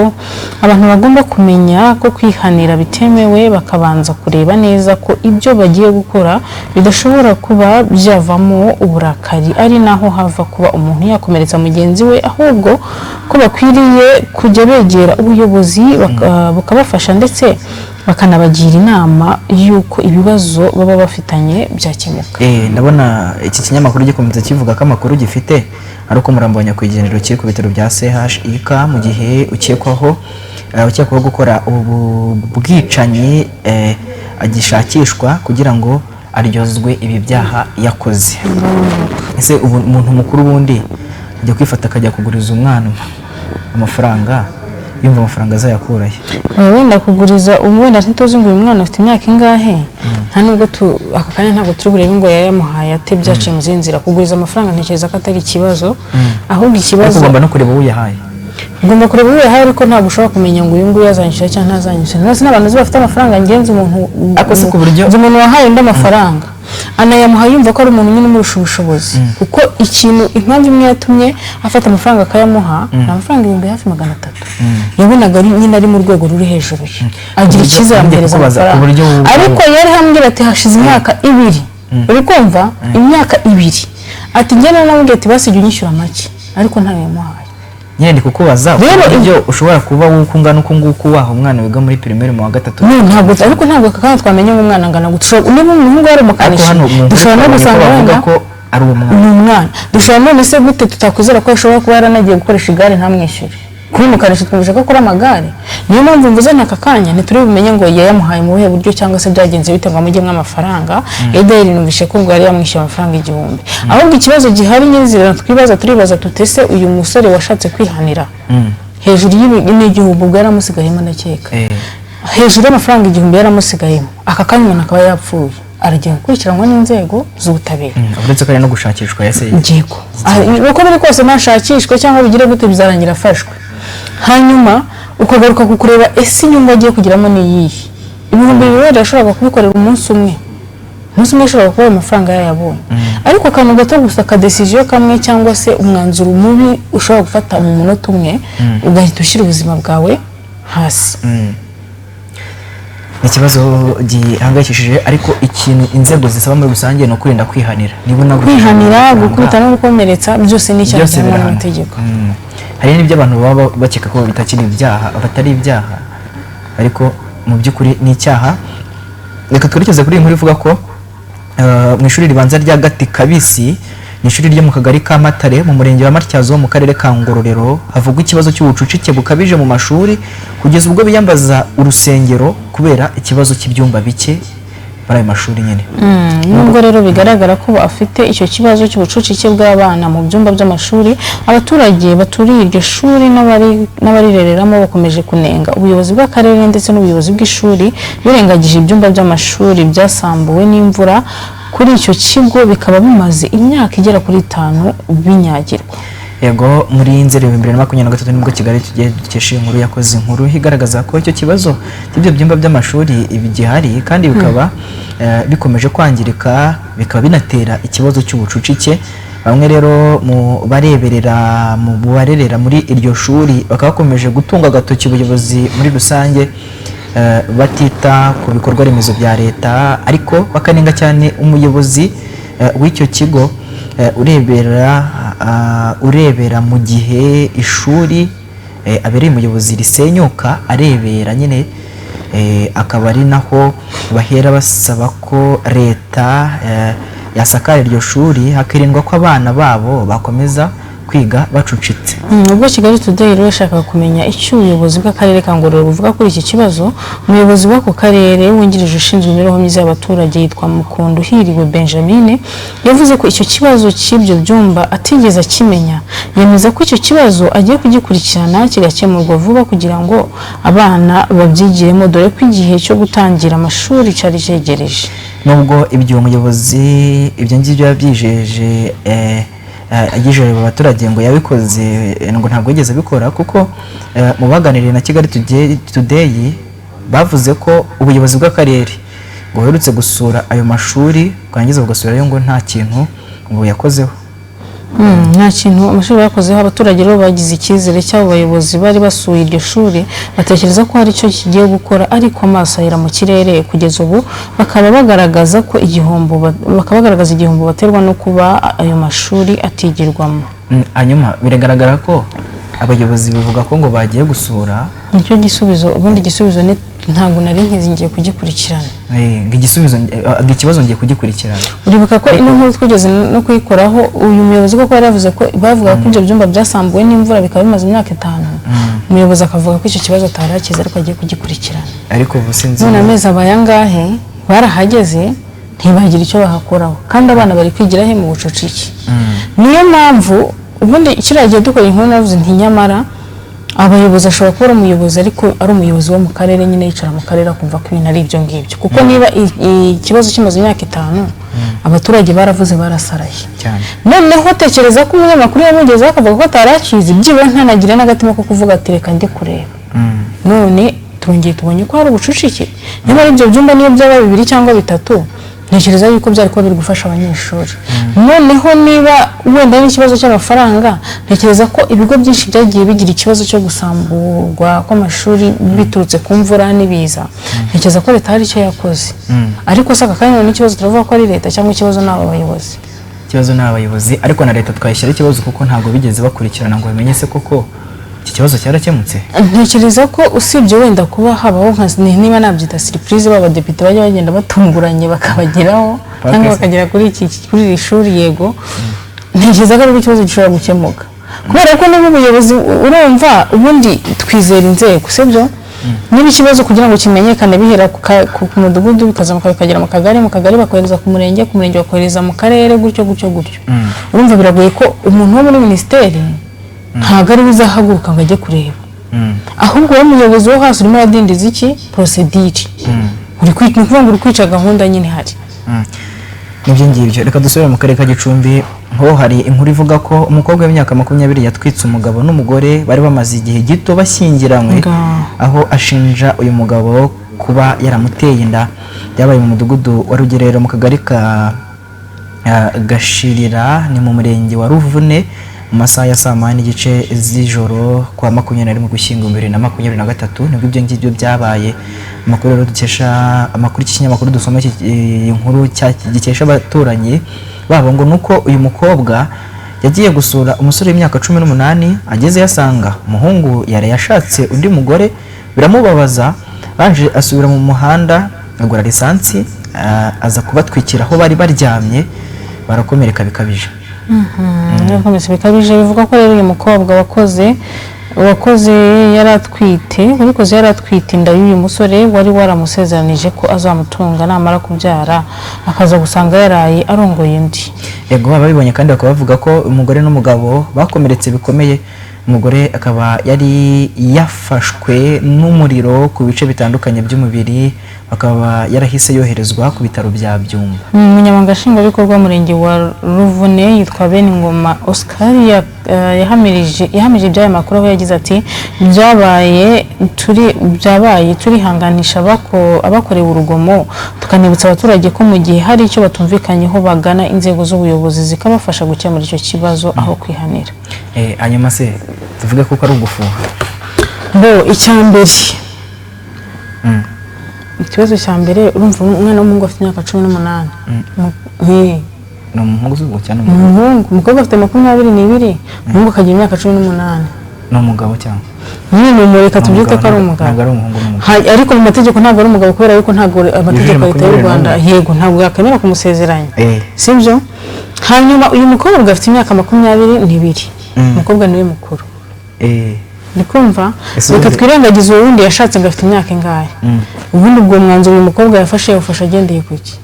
abantu bagomba kumenya ko kwihanira bitemewe, bakabanza kureba neza ko ibyo bagiye gukora bidashobora kuba byavamo uburakari, ari naho hava kuba umuntu yakomeretsa mugenzi we, ahubwo ko bakwiriye kujya begera ubuyobozi bukabafasha, ndetse bakanabagira inama y'uko ibibazo baba bafitanye byakemuka. Ndabona iki kinyamakuru gikomeza kivuga ko amakuru gifite ari uko umurambo wa nyakwigendera ukiri ku bitaro bya CHUK, mu gihe ukekwaho gukora ubu bwicanyi agishakishwa kugira ngo aryozwe ibi byaha yakoze. Ese ubu umuntu mukuru wundi ajya kwifata akajya kuguriza umwana amafaranga, yumva amafaranga azayakurahe? Wenda kuguriza ubu, wenda ntituzi ngo uyu mwana afite imyaka ingahe, nta nubwo aka kanya ntabwo turi burebe ngo yayamuhaye ate, byaciye mu zindi nzira. Kuguriza amafaranga ntekereza ko atari ikibazo, ahubwo Ariko ikibazo ugomba no kureba uwo uyahaye. Ugomba kureba uwo yahaye, ariko ntabwo ushobora kumenya ngo uyu nguyu azanyishyura cyangwa ntazanyishyura. Ntuzi n'abantu uzi bafite amafaranga ngenzi umuntu Ariko si ku buryo- nzi umuntu wahaye undi amafaranga, anayamuha yumva ko ari umuntu nyine umurusha ubushobozi, kuko ikintu, impamvu imwe yatumye afata amafaranga akayamuha, ni amafaranga 300,000, yabonaga ari nyine ari mu rwego ruri hejuru ye, agira Ku buryo- icyizere, ngiye amuhereza kukubaza, ku amafaranga. buryo Ariko yari ambwira ati hashize imyaka 2, uri kumva, imyaka 2, ati njye namubwiye ati basi jya unyishyura make, ariko ntayo yamuhaye. Nyine ndi kukubaza ku Rero buryo ushobora kuba wuko ungana uku nguku waha umwana wiga muri primaire mu wa gatatu. No, ntabwo, ariko ntabwo aka kanya twamenya ngo umwana angana gute. Niba umuhungu yari Ariko umukanishi, hano mu nkuru dushobora no twabonye ko gusanga bavuga wenda ko ari umwana. Ni umwana. Dushobora none se gute tutakwizera ko ashobora kuba yaranagiye gukoresha igare ntamwishyure? Kuba umukanishi twumvisha ko akora amagare. Niyo mpamvu mvuze aka kanya ntituri bumenye ngo yayamuhaye mu buhe buryo cyangwa se byagenze bite ngo amujyemo amafaranga. Ederi numvishe ko ngo yari yamwishyuye amafaranga 1000. Ahubwo ikibazo gihari nyirizina twibaza, turibaza tutese uyu musore washatse kwihanira hejuru n'igihumbi ubwo yaramusigayemo, ndakeka hejuru y'amafaranga 1000 yaramusigayemo, aka kanya umuntu akaba yapfuye, aragiye gukurikiranwa n'inzego z'ubutabera. Uretse ko ari no gushakishwa yase. Yego. Uko biri kose nashakishwe cyangwa bigire gute, bizarangira afashwe. Hanyuma ukagaruka ku kureba ese inyungu agiye kugiramo ni iyihe? 2000 wenda yashoboraga kubikorera umunsi umwe, umunsi umwe ashobora kuba ayo mafaranga yayabonye, ariko akantu gato gusa, ka décision kamwe cyangwa se umwanzuro mubi ushobora gufata mu munota umwe, ugahita ushyira ubuzima bwawe hasi. Ni ikibazo gihangayikishije, ariko ikintu inzego zisaba muri rusange ni ukwirinda kwihanira. Niba unagurije Kwihanira, amafaranga, gukubita no gukomeretsa byose ni icyaha byose gihanwa birahana. n'amategeko. Hari n'ibyo abantu baba bakeka ko bitakiri ibyaha, batari ibyaha, ariko mu by'ukuri ni icyaha. Reka twerekeze kuri iyi nkuru ivuga ko mu ishuri ribanza rya Gati Kabisi, ni ishuri ryo mu kagari ka Matare mu murenge wa Matyazo mu karere ka Ngororero, havugwa ikibazo cy'ubucucike bukabije mu mashuri, kugeza ubwo biyambaza urusengero kubera ikibazo cy'ibyumba bike muri ayo mashuri nyine. Nubwo rero bigaragara ko bafite icyo kibazo cy'ubucucike bw'abana mu byumba by'amashuri, abaturage baturiye iryo shuri n'abarirereramo bakomeje kunenga ubuyobozi bw'akarere ndetse n'ubuyobozi bw'ishuri birengagije ibyumba by'amashuri byasambuwe n'imvura. Kuri icyo kigo bikaba bimaze imyaka igera kuri 5 binyagirwa. Yego, muri Nzeri 2023 nibwo Kigali tugiye dukesha iyi nkuru yakoze inkuru igaragaza ko icyo kibazo cy'ibyo byumba by'amashuri gihari, kandi bikaba bikomeje kwangirika, bikaba binatera ikibazo cy'ubucucike. Bamwe rero mu bareberera, mu barerera muri iryo shuri, bakaba bakomeje gutunga agatoki ubuyobozi muri rusange, batita ku bikorwa remezo bya leta, ariko bakanenga cyane umuyobozi w'icyo kigo urebera mu gihe ishuri abereye umuyobozi risenyuka arebera nyine. Akaba ari naho bahera basaba ko leta yasakara iryo shuri, hakirindwa ko abana babo bakomeza kwiga bacucitse. Ubwo Kigali Today rero yashakaga kumenya icyo ubuyobozi bw'akarere ka Ngororero buvuga kuri iki kibazo, umuyobozi w'ako karere wungirije ushinzwe imibereho myiza y'abaturage yitwa Mukondo Hiriwe Benjamin, yavuze ko icyo kibazo cy'ibyo byumba atigeze akimenya, yemeza ko icyo kibazo agiye kugikurikirana kigakemurwa vuba kugira ngo abana babyigiremo, dore ko igihe cyo gutangira amashuri cyari cyegereje. Nubwo ibyo umuyobozi ibyo ngibyo yabyijeje, yijeje abo baturage ngo yabikoze, ngo ntabwo yigeze abikora, kuko mu baganiriye na Kigali Today bavuze ko ubuyobozi bw'akarere ngo buherutse gusura ayo mashuri, bwarangiza bugasubirayo ngo nta kintu ngo yakozeho. Nta kintu amashuri bakozeho. Abaturage rero bagize icyizere cy'abo bayobozi bari basuye iryo shuri, batekereza ko hari icyo kigiye gukora, ariko amaso ahera mu kirere. Kugeza ubu bakaba bagaragaza igihombo baterwa no kuba ayo mashuri atigirwamo. Hanyuma biragaragara ko abayobozi bavuga ko ngo bagiye gusura. Nicyo gisubizo. Ubundi igisubizo ni ntabwo nari nkizi, ngiye kugikurikirana. Ngo igisubizo, ngo ikibazo ngiye kugikurikirana. Uribuka ko ino nkuru twigeze no kuyikoraho, uyu muyobozi koko yari yavuze ko bavuga ko ibyo byumba byasambuwe n'imvura bikaba bimaze imyaka 5, umuyobozi akavuga ko icyo kibazo atari akizi ariko agiye kugikurikirana. Ariko ubu sinzi. None amezi abaye angahe barahageze ntibagira icyo bahakoraho, kandi abana bari kwigira he? Mu bucucike. Niyo mpamvu ubundi kiriya gihe dukora inkuru navuze nti nyamara abayobozi, ashobora kuba ari umuyobozi ariko ari umuyobozi wo mu karere nyine, yicara mu karere akumva ko ibintu ari ibyo ngibyo, kuko niba ikibazo kimaze imyaka 5, abaturage baravuze barasaraye. Cyane. Noneho tekereza ko umunyamakuru yamugezeho akavuga ko atari akizi, byibura ntanagire n'agatima ko kuvuga ati reka njye kureba. None turongeye tubonye ko hari ubucucike. Niba ari ibyo byumba, niyo byaba bibiri cyangwa bitatu, ntekereza yuko byari kuba biri gufasha abanyeshuri. Noneho niba wenda ari ikibazo cy'amafaranga, ntekereza ko ibigo byinshi byagiye bigira ikibazo cyo gusamburwa kw'amashuri biturutse ku mvura n'ibiza, ntekereza ko leta hari icyo yakoze. Ariko se aka kanya none ikibazo turavuga ko ari leta cyangwa ikibazo ni aba bayobozi? Ikibazo ni abayobozi, ariko na leta twayishyira ikibazo, kuko ntabwo bigeze bakurikirana ngo bamenye se koko iki kibazo cyarakemutse. Ntekereza ko usibye wenda kuba habaho nka niba nabyita surprise, b'abadepite bajya bagenda batunguranye bakabageraho cyangwa bakagera kuri iri shuri, yego, ntekereza ko aribwo ikibazo gishobora gukemuka, kubera ko niba ubuyobozi, urumva ubundi twizera inzego, sibyo? Niba ikibazo kugira ngo kimenyekane bihera ku mudugudu, bikazamuka bikagera mu kagari, mu kagari bakohereza ku murenge, ku murenge bakohereza mu karere, gutyo gutyo gutyo, urumva biragoye ko umuntu wo muri minisiteri ntabwo ari we uzahaguruka ngo ajye kureba. Ahubwo wowe muyobozi wo hasi urimo uradindiza iki? Procédure. Ni ukuvuga ngo uri kwica gahunda nyine ihari. Nibyo ngibyo. Reka dusubire mu karere ka Gicumbi, ho hari inkuru ivuga ko umukobwa w'imyaka 20 yatwitse umugabo n'umugore bari bamaze igihe gito bashyingiranywe, aho ashinja uyu mugabo kuba yaramuteye inda. Byabaye mu mudugudu wa Rugerero, mu kagari ka Gashirira, ni mu murenge wa Ruvune, mu masaha ya saa 1:30 z'ijoro kwa 21 Ugushyingo 2023 nibwo ibyo ngibyo byabaye. Amakuru rero dukesha, amakuru iki kinyamakuru dusoma iyi nkuru gikesha abaturanyi babo, ngo nuko uyu mukobwa yagiye gusura umusore w'imyaka 18, ageze yasanga umuhungu yari yashatse undi mugore, biramubabaza, baje asubira mu muhanda agura lisansi, aza kubatwikira aho bari baryamye, barakomereka bikabije. Birakomeza bikabije. Bivuga ko rero uyu mukobwa wakoze yari atwite, wabikoze yari atwite inda y'uyu musore wari waramusezeranije ko azamutunga namara kubyara, akaza gusanga yaraye arongoye undi. Yego, ababibonye kandi bakaba bavuga ko umugore n'umugabo bakomeretse bikomeye, umugore akaba yari yafashwe n'umuriro ku bice bitandukanye by'umubiri. Akaba yarahise yoherezwa ku bitaro bya Byumba. Umunyamabanga nshingwabikorwa w'umurenge wa Ruvune yitwa Beningoma Oscar yahamije iby'aya makuru, aho yagize ati: Byabaye, turihanganisha abakorewe urugomo, tukanibutsa abaturage ko mu gihe hari icyo batumvikanyeho bagana inzego z'ubuyobozi zikabafasha gukemura icyo kibazo aho kwihanira. Hanyuma se tuvuge ko ari ugufuha? Bo, icya mbere, ikibazo cya mbere, urumva umwana w'umuhungu afite imyaka 18. Ni umuhungu uzi cyane, umugabo? Umuhungu, umukobwa afite 22, umuhungu akagira imyaka 18. Ni umugabo cyangwa? Nyine ni umureka, tubyite ko ari umugabo. Ntabwo ari umuhungu, ni umugabo. Ariko mu mategeko ntabwo ari umugabo, kubera yuko ntabwo amategeko ya leta y'u 21. Rwanda, yego, ntabwo yakwemera kumusezeranya. Sibyo? Hanyuma uyu mukobwa afite imyaka 22. Umukobwa niwe mukuru. Ndi kumva Ese reka twirengagize uwo wundi yashatse ngo afite imyaka ingahe. Ubundi ubwo mwanzuro uyu mukobwa yafashe, yawufashe agendeye ku ki?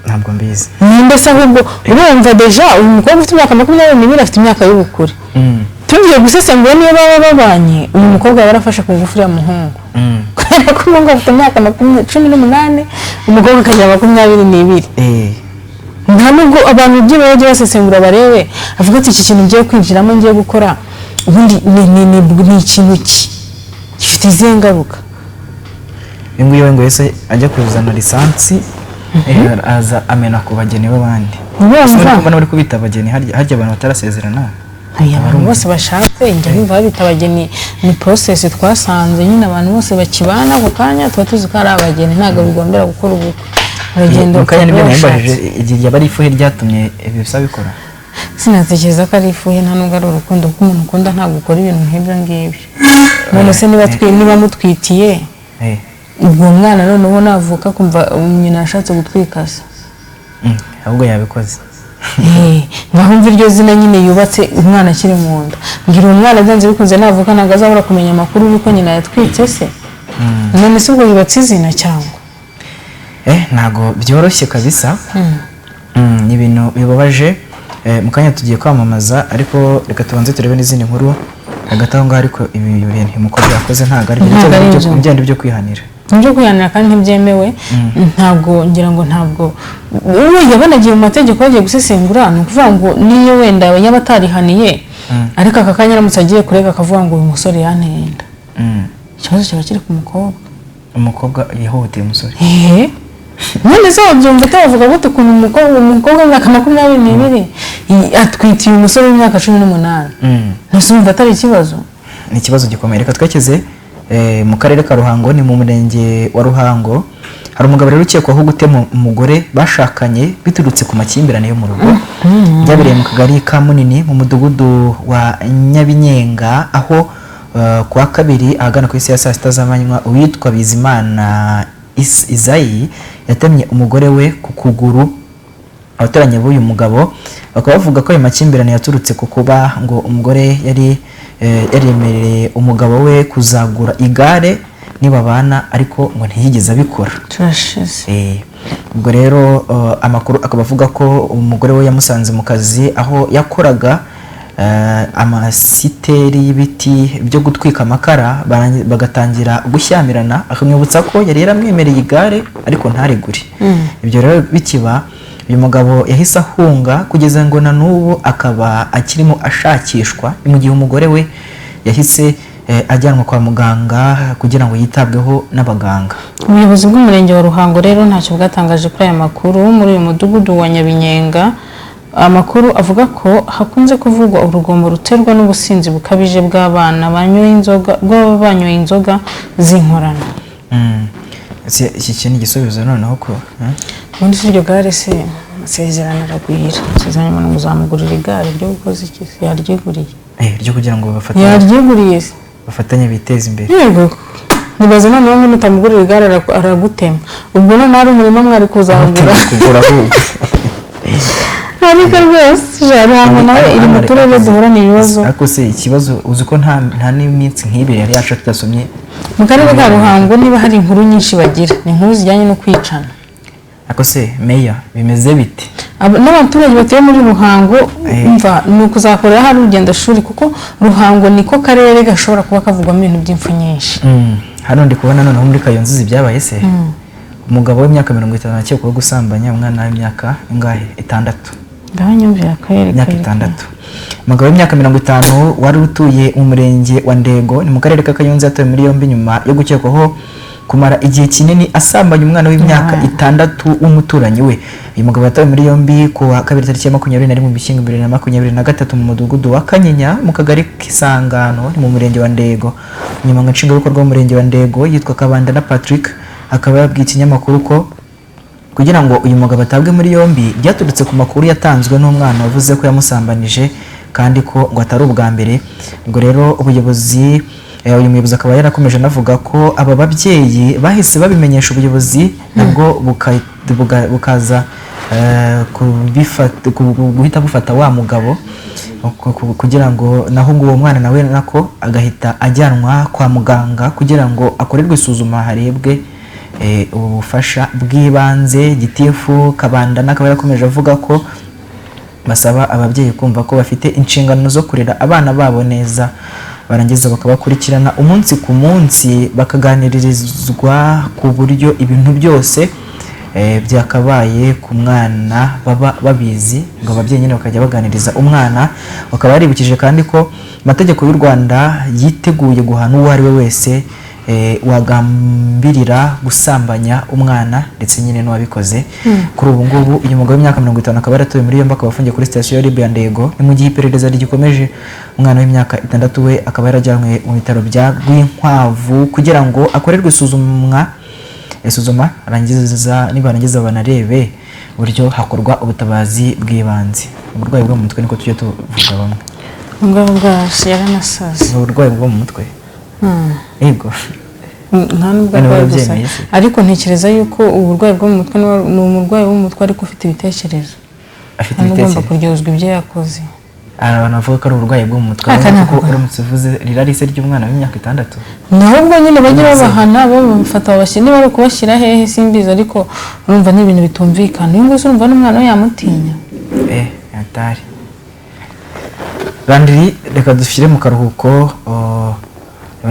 Ntabwo mbizi. Ninde se ahubwo? Urumva déjà uyu mukobwa ufite imyaka 22 afite imyaka y'ubukure. Tugiye gusesengura, niyo baba babanye, uyu mukobwa yaba yarafashe ku ngufu uriya muhungu, kubera ko umuhungu afite imyaka 18, umukobwa akagira 22. Nta nubwo abantu ibyo bajya basesengura barebe, avuga ati: "Iki kintu ngiye kwinjiramo, ngiye gukora, ubundi ni ikintu ki gifite izihe ngaruka?" Uyu nguyu we ngo yahise ajya kuzana lisansi, aza amena ku bageni b'abandi. Urumva? Ese uri kubona bari kubita abageni harya abantu batarasezerana? Oya, abantu bose bashatse njya numva babita abageni. Ni process twasanze nyine abantu bose bakibana ako kanya tuba tuzi ko ari abageni, ntabwo bigombera gukora ubukwe, uragenda Mu kanya nibyo ukaba nabibajije washatse. igihe yaba ari ifuhe ryatumye ibi bisa bikora. Sinatekereza ko ari ifuhe, nta nubwo ari urukundo, kuko umuntu ukunda ntabwo ukora ibintu nk'ibyo ngibyo. None se niba mutwitiye, ubwo uwo mwana noneho navuka kumva nyina yashatse gutwika se? Ahubwo yabikoze. Ngaho mva iryo zina nyine yubatse umwana akiri mu nda. Mbwira, uwo mwana byanze bikunze navuka ntabwo azabura kumenya amakuru y'uko nyina yatwitse se? None se ubwo yubatse izina cyangwa? Ntabwo byoroshye kabisa. Ni ibintu bibabaje. Mu kanya tugiye kwamamaza, ariko reka tubanze turebe n'izindi nkuru hagati aho ngaho. Ariko ibi bintu uyu mukobwa yakoze ntabwo ari Ntabwo ari byo byo. byandi byo kwihanira. Nibyo kwihanira kandi ntibyemewe. Ntabwo ngira ngo ntabwo uwo yabanagiye mu mategeko bagiye gusesengura, ni ukuvuga ngo niyo wenda yaba atarihaniye, ariko aka kanya aramutse agiye kurega akavuga ngo uyu musore yanteye inda, ikibazo cyaba kiri ku mukobwa. Umukobwa yahohoteye umusore. Ehe, none se wabyumva utabavuga gute ukuntu umukobwa w'imyaka 22 atwitiye umusore w'imyaka 18? Ntese wumva atari ikibazo? Ni ikibazo gikomeye. Reka twekeze mu karere ka Ruhango, ni mu murenge wa Ruhango. Hari umugabo rero ukekwaho gutema umugore bashakanye biturutse ku makimbirane yo mu rugo. Byabereye mu kagari ka Munini, mu mudugudu wa Nyabinyenga, aho ku wa kabiri ahagana ku isi ya saa 6 z'amanywa uwitwa Bizimana Izayi yatemye umugore we ku kuguru. Abaturanyi b'uyu mugabo bakaba bavuga ko ayo makimbirane yaturutse ku kuba ngo umugore yari yaremereye umugabo we kuzagura igare nibabana, ariko ngo ntiyigeze abikora. Turashize. Ubwo rero amakuru akaba avuga ko umugore we yamusanze mu kazi aho yakoraga amasiteri y'ibiti byo gutwika amakara, bagatangira gushyamirana, akamwibutsa ko yari yaramwemereye igare ariko ntarigure. Ibyo rero bikiba, uyu mugabo yahise ahunga, kugeza ngo na n'ubu akaba akirimo ashakishwa, mu gihe umugore we yahise ajyanwa kwa muganga kugira ngo yitabweho n'abaganga. Ubuyobozi bw'umurenge wa Ruhango rero ntacyo bwatangaje kuri aya makuru. Muri uyu mudugudu wa Nyabinyenga, amakuru avuga ko hakunze kuvugwa urugomo ruterwa n'ubusinzi bukabije bw'abana banyoye inzoga, bw'ababa banyoye inzoga z'inkorano. Ese iki kintu igisubizo noneho ko eh? Ubundi si iryo gare se, amasezerano aragwira, amasezerano, umuntu muzamugurira igare ryo gukoza iki se? Yaryiguriye. Ryo kugira ngo bafatanye Yaryiguriye se. bafatanye biteze imbere. Yego, nibaza noneho ngo nutamugurira igare aragutema. Ubwo noneho ari umurima mwari kuzagura. Kugura ahubwo. Ariko rwose Ruhango nawe iri mu turere duhorana ibibazo. Ariko se ikibazo, uzi ko nta n'iminsi nk'ibiri yari yacu tudasomye? Mu karere ka Ruhango niba hari inkuru nyinshi bagira, ni inkuru zijyanye no kwicana. Ariko se meya bimeze bite? N'abaturage batuye muri Ruhango, umva, ni ukuzakorera hari urugendo shuri, kuko Ruhango niko karere gashobora kuba kavugwamo ibintu by'impfu nyinshi. Hano ndi kubona noneho muri Kayonza, uzi ibyabaye se? Umugabo w'imyaka 50 akekwaho gusambanya umwana w'imyaka ingahe? 6. Ngaho nyumvira akarere. Imyaka 6. Umugabo w'imyaka 50 wari utuye mu murenge wa Ndego, ni mu karere ka Kayonza, yatawe muri yombi nyuma yo gukekwaho kumara igihe kinini asambanya umwana w'imyaka 6 w'umuturanyi we. Uyu mugabo yatawe muri yombi ku wa kabiri tariki ya 21 Ugushyingo 2023 mu mudugudu wa Kanyinya, mu kagari k'Isangano, ni mu murenge wa Ndego. Umunyamabanga nshingwabikorwa w'umurenge wa Ndego yitwa Kabandana Patrick, akaba yabwiye ikinyamakuru ko kugira ngo uyu mugabo atabwe muri yombi byaturutse ku makuru yatanzwe n'umwana wavuze ko yamusambanije, kandi ko ngo atari ubwa mbere. Ubwo rero ubuyobozi, uyu muyobozi akaba yarakomeje anavuga ko aba babyeyi bahise babimenyesha ubuyobozi, nabwo bukaza guhita bufata wa mugabo kugira ngo naho ngo uwo mwana nawe nako agahita ajyanwa kwa muganga kugira ngo akorerwe isuzuma, harebwe ubufasha bw'ibanze. Gitifu Kabandana akaba yarakomeje avuga ko basaba ababyeyi kumva ko bafite inshingano zo kurera abana babo neza, barangiza bakabakurikirana umunsi ku munsi, bakaganirizwa ku buryo ibintu byose byakabaye ku mwana baba babizi, ngo ababyeyi nyine bakajya baganiriza umwana. Bakaba baribukije kandi ko amategeko y'u Rwanda yiteguye guhana uwo ari we wese wagambirira gusambanya umwana, ndetse nyine n'uwabikoze. Kuri ubu ngubu uyu mugabo w'imyaka 50 akaba yaratawe muri yombi, akaba afungiye kuri sitasiyo ya RIB ya Ndego. Ni mu gihe iperereza rigikomeje. Umwana w'imyaka 6 we akaba yarajyanywe mu bitaro bya Rwinkwavu kugira ngo akorerwe isuzuma, arangiza nibarangiza banarebe uburyo hakorwa ubutabazi bw'ibanze. Uburwayi bwo mu mutwe niko tujya tuvuga bamwe. Ubwo bwose yaranasaze. Ni uburwayi bwo mu mutwe, yego. Nta nubwo Bano arwaye gusa, barabyemeye se? ariko ntekereza yuko uburwayi bwo mu mutwe ni umurwayi wo mu mutwe ariko ufite ibitekerezo. Afite Nta n'ugomba ibitekerezo. kuryozwa ibyo yakoze. Hari abantu bavuga ko ari uburwayi bwo mu mutwe, Aka ariko ntabwo. uramutse uvuze rirari se ry'umwana w'imyaka 6? Nahubwo nyine bajye babahana, babafata, babashyira, niba ari ukubashyira hehe simbizi, ariko urumva ni ibintu bitumvikana. Uyu nguyu se urumva n'umwana we yamutinya? Atari Landry, reka dushyire mu karuhuko, oh,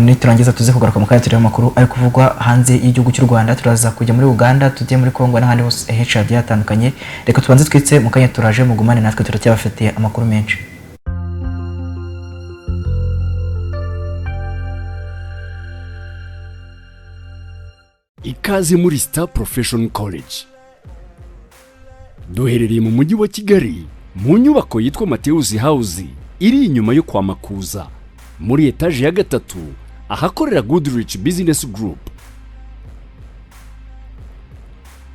niturangiza tuze kugaruka mu kanya tureba amakuru ari kuvugwa hanze y'igihugu cy'u Rwanda. Turaza kujya muri Uganda, tujye muri Congo n'ahandi hose henshi hagiye hatandukanye. Reka tubanze twitse, mu kanya turaje, mugumane natwe, turacyabafitiye amakuru menshi. Ikaze muri Star Profession College. Duherereye mu mujyi wa Kigali, mu nyubako yitwa Mateus House, iri inyuma yo kwa Makuza, muri etaje ya gatatu, ahakorera Goodrich Business Group.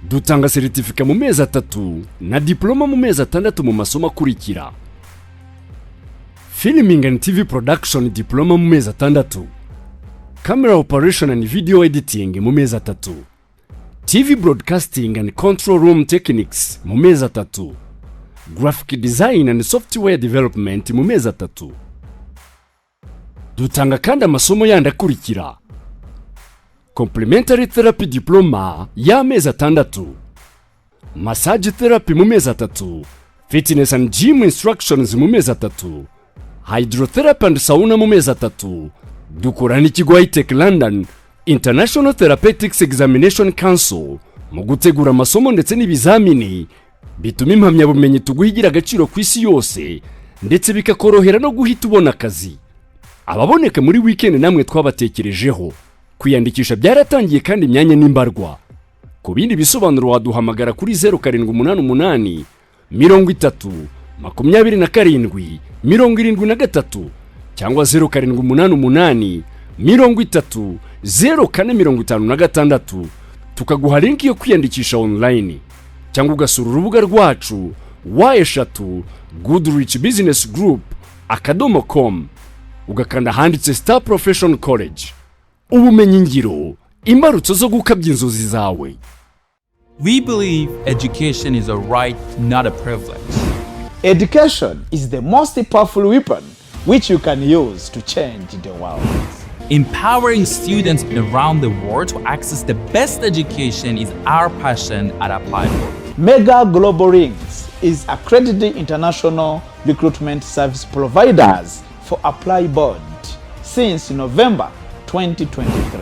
Dutanga seritifika mu mezi 3 na diploma mu mezi 6 mu masomo akurikira: Filming and TV Production Diploma mu mezi 6, Camera Operation and Video Editing mu mezi 3, TV Broadcasting and Control Room Techniques mu mezi 3, Graphic Design and Software Development mu mezi 3. Dutanga kandi amasomo yandi akurikira: Complementary Therapy Diploma y'amezi 6, Massage Therapy mu mezi 3, Fitness and Gym Instructions mu mezi 3, Hydrotherapy and Sauna mu mezi 3. Dukora n'ikigo Hitech London International Therapeutics Examination Council mu gutegura amasomo ndetse n'ibizamini bituma impamyabumenyi tuguha igira agaciro ku isi yose, ndetse bikakorohera no guhita ubona akazi. Ababoneka muri weekend namwe twabatekerejeho. Kwiyandikisha byaratangiye kandi imyanya n'imbarwa. Ku bindi bisobanuro waduhamagara kuri 0788 30 27 73 cyangwa 0788 30 04 56, tukaguha link yo kwiyandikisha online, cyangwa ugasura urubuga rwacu www.goodrichbusinessgroup.com, ugakanda ahanditse Star Profession College. Ubumenyi ngiro, imbarutso zo gukabya inzozi zawe. We believe education is a right, not a privilege. Education is the most powerful weapon which you can use to change the world. Empowering students around the world to access the best education is our passion at ApplyBoard. Mega Global Rings is accredited international recruitment service providers for ApplyBoard since November 2023.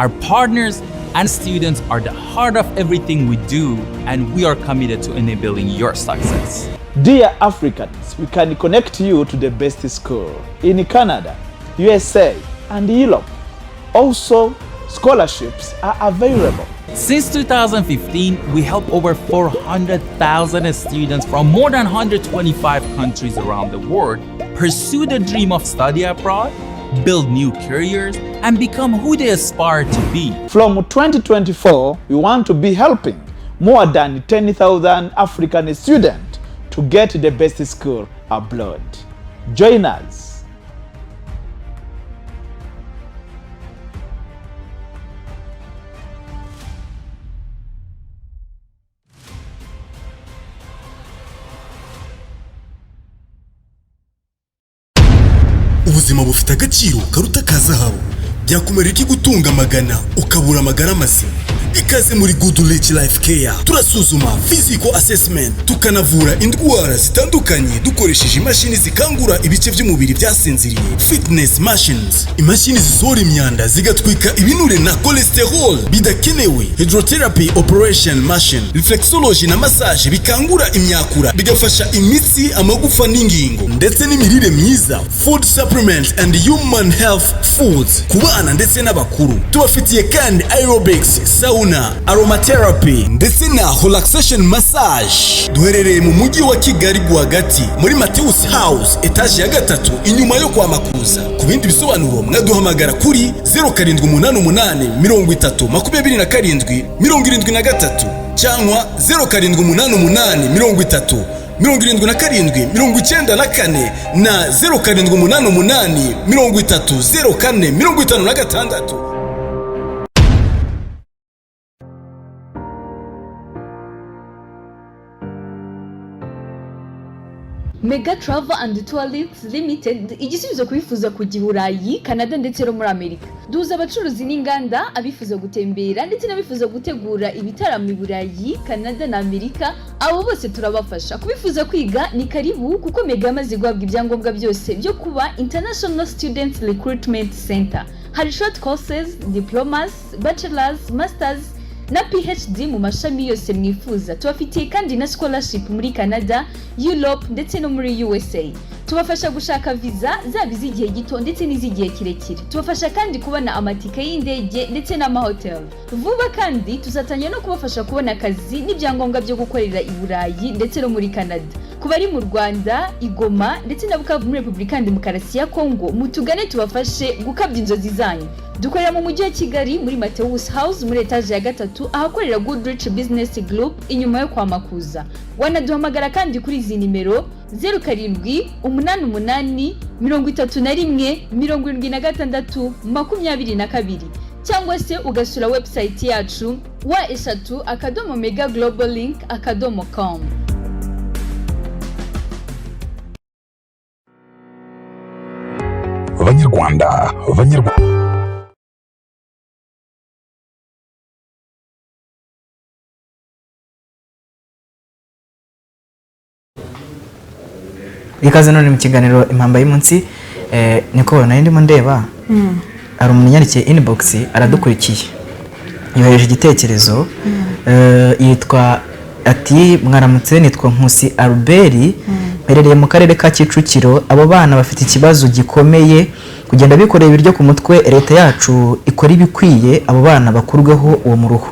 Our partners and students are the heart of everything we do, and we are committed to enabling your success. Dear Africans, we can connect you to the best school in Canada, USA, and Europe. Also, scholarships are available. Since 2015, we help over 400,000 students from more than 125 countries around the world pursue the dream of study abroad, build new careers, and become who they aspire to be. From 2024, we want to be helping more than 10,000 African students to get the best school abroad. Join us. Ubuzima bufite agaciro karuta ka zahabu. Byakumarira iki gutunga amagana ukabura amagara mazima? Ikaze muri Good Rich Life Care. Turasuzuma, physical assessment, tukanavura indwara zitandukanye dukoresheje imashini zikangura ibice by'umubiri byasinziriye, fitness machines, imashini zisohora imyanda zigatwika ibinure na cholesterol bidakenewe, hydrotherapy operation machine, reflexology na massage bikangura imyakura, bigafasha imitsi, amagufa n'ingingo, ndetse n'imirire myiza, food supplements and human health foods ku bana ndetse n'abakuru. Tubafitiye kandi aerobics, sauna, aromatherapy ndetse na relaxation massage. Duherereye mu mujyi wa Kigali rwagati muri Mateus House, etaje ya gatatu, inyuma yo kwa Makuza. Ku bindi bisobanuro mwaduhamagara kuri 0788 30 27 73 cyangwa 0788 30 77 94 na 0788 30 04 56. Mega Travel and Tourists Limited, igisubizo ku bifuza kujya i Burayi, Canada ndetse no muri Amerika. Duhuza abacuruzi n'inganda, abifuza gutembera ndetse n'abifuza gutegura ibitaramo i Burayi, Canada na Amerika, abo bose turabafasha. Kubifuza kwiga ni karibu, kuko Mega yamaze guhabwa ibyangombwa byose byo kuba International Student Recruitment Center. Hari short courses, diplomas, bachelors, masters na PhD mu mashami yose mwifuza. Tubafitiye kandi na scholarship muri Canada, Europe ndetse no muri USA. Tubafasha gushaka viza, zaba iz'igihe gito ndetse n'iz'igihe kirekire. Tubafasha kandi kubona amatike y'indege ndetse n'amahoteli. Vuba kandi tuzatangira no kubafasha kubona akazi n'ibyangombwa byo gukorera i Burayi ndetse no muri Canada. Ku bari mu Rwanda, i Goma ndetse na Bukavu muri Repubulika ya Demokarasi ya Kongo, mutugane tubafashe gukabya inzozi zanyu. Dukorera mu mujyi wa Kigali muri Mateus House, muri etaje ya gatatu, ahakorera Goodrich Business Group, inyuma yo kwa Makuza. Wanaduhamagara kandi kuri izi nimero: 0788 31 76 22, cyangwa se ugasura website yacu www.megaglobalink.com. Banyarwanda, Banyarwanda. Ikaze none mu kiganiro Impamba y'Umunsi. Niko nari ndimo ndeba, hari umuntu yandikiye inbox, aradukurikiye, yohereje igitekerezo. Yitwa ati: "Mwaramutse, nitwa Nkusi Albert, mperereye mu karere ka Kicukiro. Abo bana bafite ikibazo gikomeye, kugenda bikoreye ibiryo ku mutwe. Leta yacu ikora ibikwiye, abo bana bakurweho uwo muruho."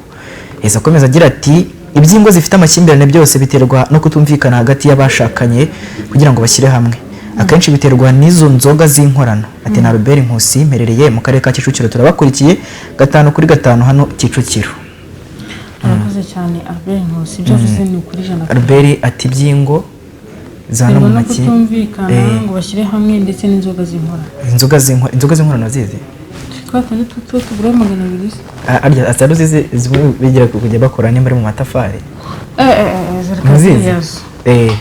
Yahise akomeza agira ati: "Iby'ingo zifite amakimbirane byose biterwa no kutumvikana hagati y'abashakanye kugira ngo bashyire hamwe. Akenshi biterwa n'izo nzoga z'inkorano." Ati: "Na Albert Nkusi, mperereye mu karere ka Kicukiro, turabakurikiye gatanu kuri gatanu hano Kicukiro." Arakoze cyane Albert Nkusi, ibyo avuze ni ukuri 100%. Albert ati iby'ingo za no Biterwa mu no maki kutumvikana ngo bashyire hamwe, ndetse n'inzoga z'inkorano. Inzoga z'inkorano zizi? Twa tundi tuba tugura 200 se. Ah, arya atari uzizi zimwe bigira kujya bakora nimba ari mu matafari? Zireka. Ntuzizi? Ziriya.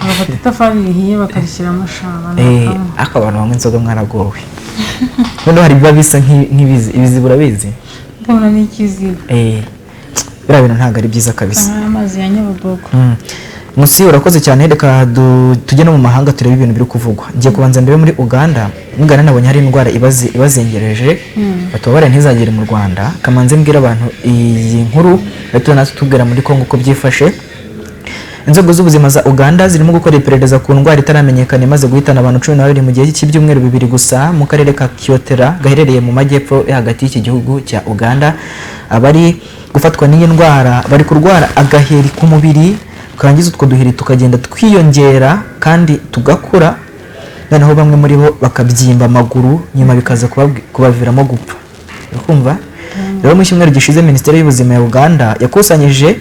Bagafata itafari rihiye bakarishyiramo shaba. Ariko abantu banywa inzoga mwaragowe. Noneho hari ibiba bisa nk'ibizi, ibiziba urabizi? Ndabona n'ikiziba. Biriya bintu ntabwo ari byiza kabisa. Amazi ya Nyabugogo. Musi, urakoze cyane. Reka tujye no mu mahanga turebe ibintu biri kuvugwa. Ngiye kubanza ndebe muri Uganda. Muri Uganda nabonye hari indwara ibazengereje, batubabare ntizagere mu Rwanda. Kamanze mbwira abantu iyi nkuru, rero natwe tubwira muri Kongo uko byifashe. Inzego z'ubuzima za Uganda zirimo gukora iperereza ku ndwara itaramenyekana imaze guhitana abantu 12 mu gihe cy'ibyumweru 2 gusa mu karere ka Kyotera gaherereye mu majyepfo yo hagati y'iki gihugu cya Uganda. Abari gufatwa n'iyi ndwara bari kurwara agaheri ku mubiri, karangiza utwo duheri tukagenda twiyongera kandi tugakura, noneho bamwe muri bo bakabyimba amaguru, nyuma bikaza kubaviramo gupfa. Urikumva? Rero mu cyumweru gishize Minisiteri y'Ubuzima ya Uganda yakusanyije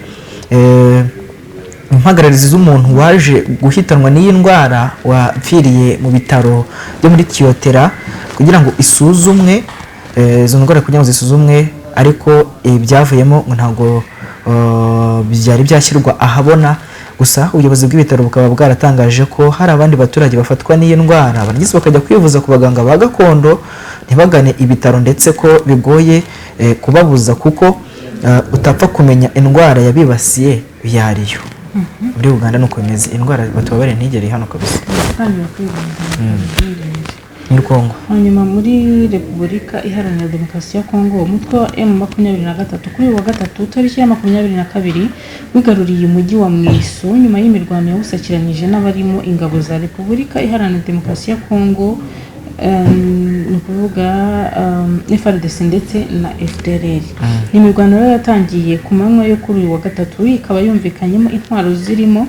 impagararizi z'umuntu waje guhitanwa n'iyi ndwara wapfiriye mu bitaro byo muri Kyotera kugira ngo isuzumwe, izo ndwara kugira ngo zisuzumwe, ariko ibyavuyemo ngo ntabwo byari byashyirwa ahabona. Gusa ubuyobozi bw'ibitaro bukaba bwaratangaje ko hari abandi baturage bafatwa n'iyi ndwara barangiza bakajya kwivuza ku baganga ba gakondo ntibagane ibitaro, ndetse ko bigoye kubabuza kuko utapfa kumenya indwara yabibasiye iyo ariyo. Muri Uganda nuko bimeze, indwara batubabare ntigere hano kabisa. Tangira kwirinda Muri Kongo. Hanyuma muri Repubulika Iharanira Demokarasi ya Kongo, umutwe wa M23 kuri uyu wa gatatu tariki ya 22 wigaruriye umujyi wa Mweso nyuma y'imirwano yawusakiranije n'abarimo ingabo za Repubulika Iharanira Demokarasi ya Kongo, ni ukuvuga FARDC ndetse na FDLR. Imirwano rero yatangiye ku manywa yo kuri uyu wa gatatu, ikaba yumvikanyemo intwaro zirimo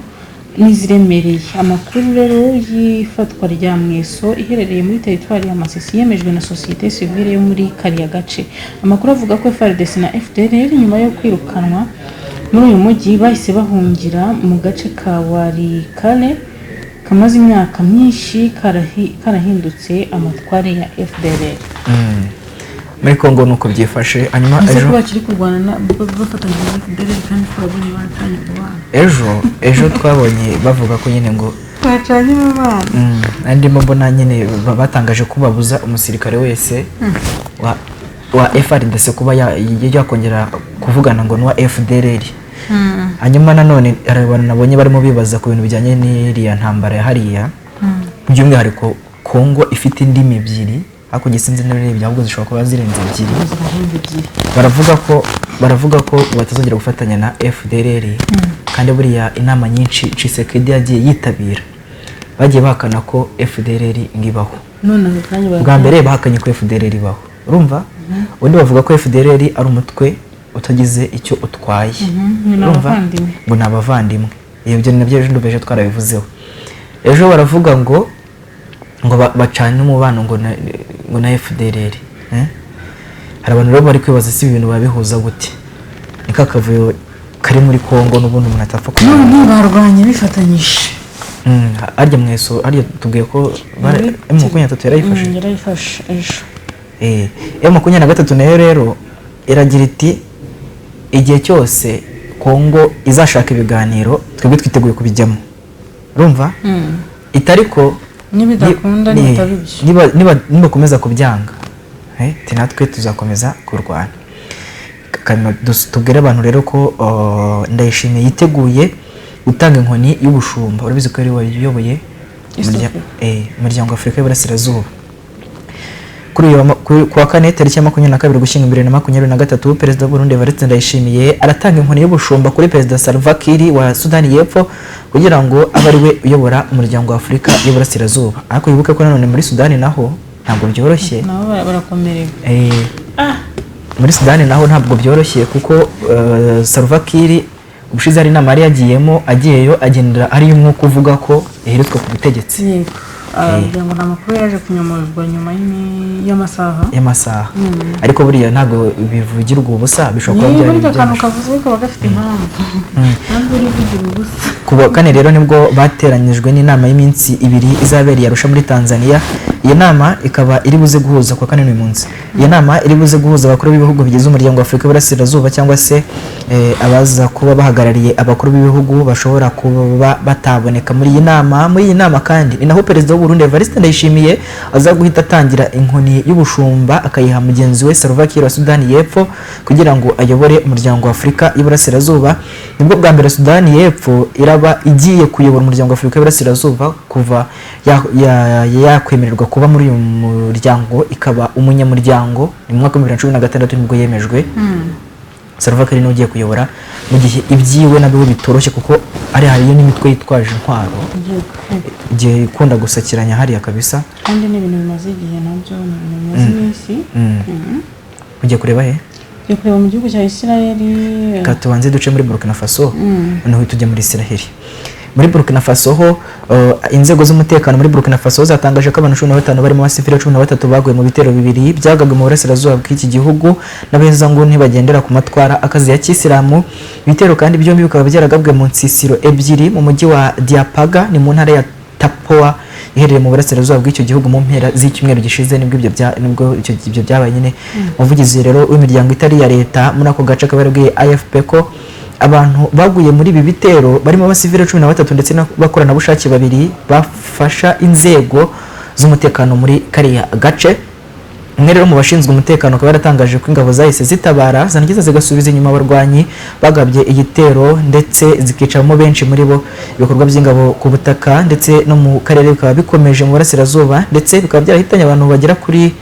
n'iziremereye. Amakuru rero y'ifatwa rya Mweso iherereye muri teritwari ya Masisi yemejwe na sosiyete sivile yo muri kariya gace. Amakuru avuga ko FARDC na FDLR nyuma yo kwirukanwa muri uyu mujyi bahise bahungira mu gace ka Walikale kamaze imyaka myinshi karahindutse amatware ya FDLR. Muri Kongo nuko byifashe. Hanyuma Ese ejo ko bakiri kurwana bafatanyije na FDLR kandi twabonye bacanye umubano? Ejo twabonye bavuga ko nyine ngo bacanye umubano. Ndimo mbona nyine batangaje ko babuza umusirikare wese wa FARDC kuba yakongera kuvugana ngo n'uwa FDLR. Hanyuma nanone hari abantu nabonye barimo bibaza ku bintu bijyanye n'iriya ntambara ya hariya, by'umwihariko Kongo ifite indimi ebyiri, hakurya sinzi niba ari ebyiri ahubwo zishobora kuba zirenze ebyiri. Baravuga ko batazongera gufatanya na FDLR, kandi buriya inama nyinshi Tshisekedi yagiye yitabira bagiye bahakana ko FDLR ngo ibaho. None ako kanya Bwa mbere bahakanye ko FDLR ibaho, urumva? Ubundi bavuga ko FDLR ari umutwe utagize icyo utwaye. Ni Urumva? abavandimwe. Ngo ni abavandimwe. Ibyo nabyo ejo ndumva ejo twarabivuzeho. Ejo baravuga ngo bacane umubano ngo na FDLR. Hari abantu rero bari kwibaza si ibintu babihuza gute, ni ka kavuyo kari muri Kongo n'ubundi umuntu atapfa kumenya. None barwanye bifatanyije. Harya Mweso, harya tubwiye ko M23 yarayifashe. Yarayifashe ejo. M23 nayo rero iragira iti igihe cyose Kongo izashaka ibiganiro twebwe twiteguye kubijyamo. Urumva? Itariko nibidakunda nibitaba ibyo nibakomeza kubyanga, ati natwe tuzakomeza kurwana. Tubwire abantu rero ko Ndayishimiye yiteguye gutanga inkoni y'ubushumba. Urabizi ko yari wayoboye East Africa. Umuryango wa Afurika y'Iburasirazuba. Kuri uyu ku wa kane tariki ya 22 Ugushyingo 2023, Perezida w'u Burundi Evariste Ndayishimiye aratanga inkoni y'ubushumba kuri Perezida Salva Kiir wa Sudani y'Epfo kugira ngo abe ari we uyobora umuryango wa Afurika y'Iburasirazuba. Ariko wibuke ko nanone muri Sudani naho ntabwo byoroshye. Nabo barakomerewe. Muri Sudani naho ntabwo byoroshye kuko Salva Kiir ubushize hari inama yari yagiyemo, agiyeyo agendera ari umwuka uvuga ko yaheretswe ku butegetsi. Yego. Kugira ngo ni amakuru yaje kunyomozwa nyuma y'amasaha. Ariko buriya ntabwo bivugirwa ubusa, bishobora kuba Niba byari burya akantu byoroshye. kavuzwe kaba gafite impamvu, ntabwo uri kugira ubusa. Ku wa kane rero nibwo bateranyijwe n'inama y'iminsi ibiri izabereye Arusha muri Tanzania. Iyo nama ikaba iri buze guhuza kwa kane n'uyu munsi. Iyo nama iri buze guhuza abakuru b'ibihugu bigize Umuryango wa Afurika y'Iburasirazuba, cyangwa se abaza kuba bahagarariye abakuru b'ibihugu bashobora kuba bataboneka muri iyi nama. Muri iyi nama kandi ni naho Perezida w'u Burundi Evariste Ndayishimiye aza guhita atangira inkoni y'ubushumba, akayiha mugenzi we Salva Kiir wa Sudani y'Epfo kugira ngo ayobore Umuryango wa Afurika y'Iburasirazuba. Nibwo bwa mbere Sudani y'Epfo iraba igiye kuyobora Umuryango wa Afurika y'Iburasirazuba kuva yakwemererwa kuba muri uyu muryango, ikaba umunyamuryango ni mu mwaka wa 2016 nibwo yemejwe. Salva Kiir niwe ugiye kuyobora mu gihe ibyiwe nabyo bitoroshye, kuko ari hariyo n'imitwe yitwaje intwaro igihe ikunda gusakiranya hariya kabisa. Kandi ni ibintu bimaze igihe, nabyo ni ibintu bimaze iminsi. Ugiye kureba he? Tugiye kureba mu gihugu cya Isirayeli. Reka tubanze duce muri Burkina Faso, noneho tujye muri Israel. Muri Burkina Faso ho, inzego z'umutekano muri Burkina Faso zatangaje ko abantu 15 barimo abasivili 13 baguye mu bitero bibiri byagabwe mu burasirazuba bw'iki gihugu n'abahezanguni bagendera ku matwara akazi ya kisilamu. Ibitero kandi byombi bikaba byaragabwe mu nsisiro ebyiri mu mujyi wa Diapaga, ni mu ntara ya Tapoa iherereye mu burasirazuba bw'icyo gihugu, mu mpera z'icyumweru gishize nibwo ibyo byabaye nyine. Umuvugizi rero w'imiryango itari iya leta muri ako gace akaba yarabwiye AFP ko abantu baguye muri ibi bitero barimo abasivile 13 ndetse n'abakoranabushake babiri bafasha inzego z'umutekano muri kariya gace. Umwe rero mu bashinzwe umutekano akaba yaratangaje ko ingabo zahise zitabara, zangiza zigasubiza inyuma abarwanyi bagabye igitero, ndetse zikicamo benshi muri bo. Ibikorwa by'ingabo ku butaka ndetse no mu karere bikaba bikomeje mu burasirazuba, ndetse bikaba byarahitanye abantu bagera kuri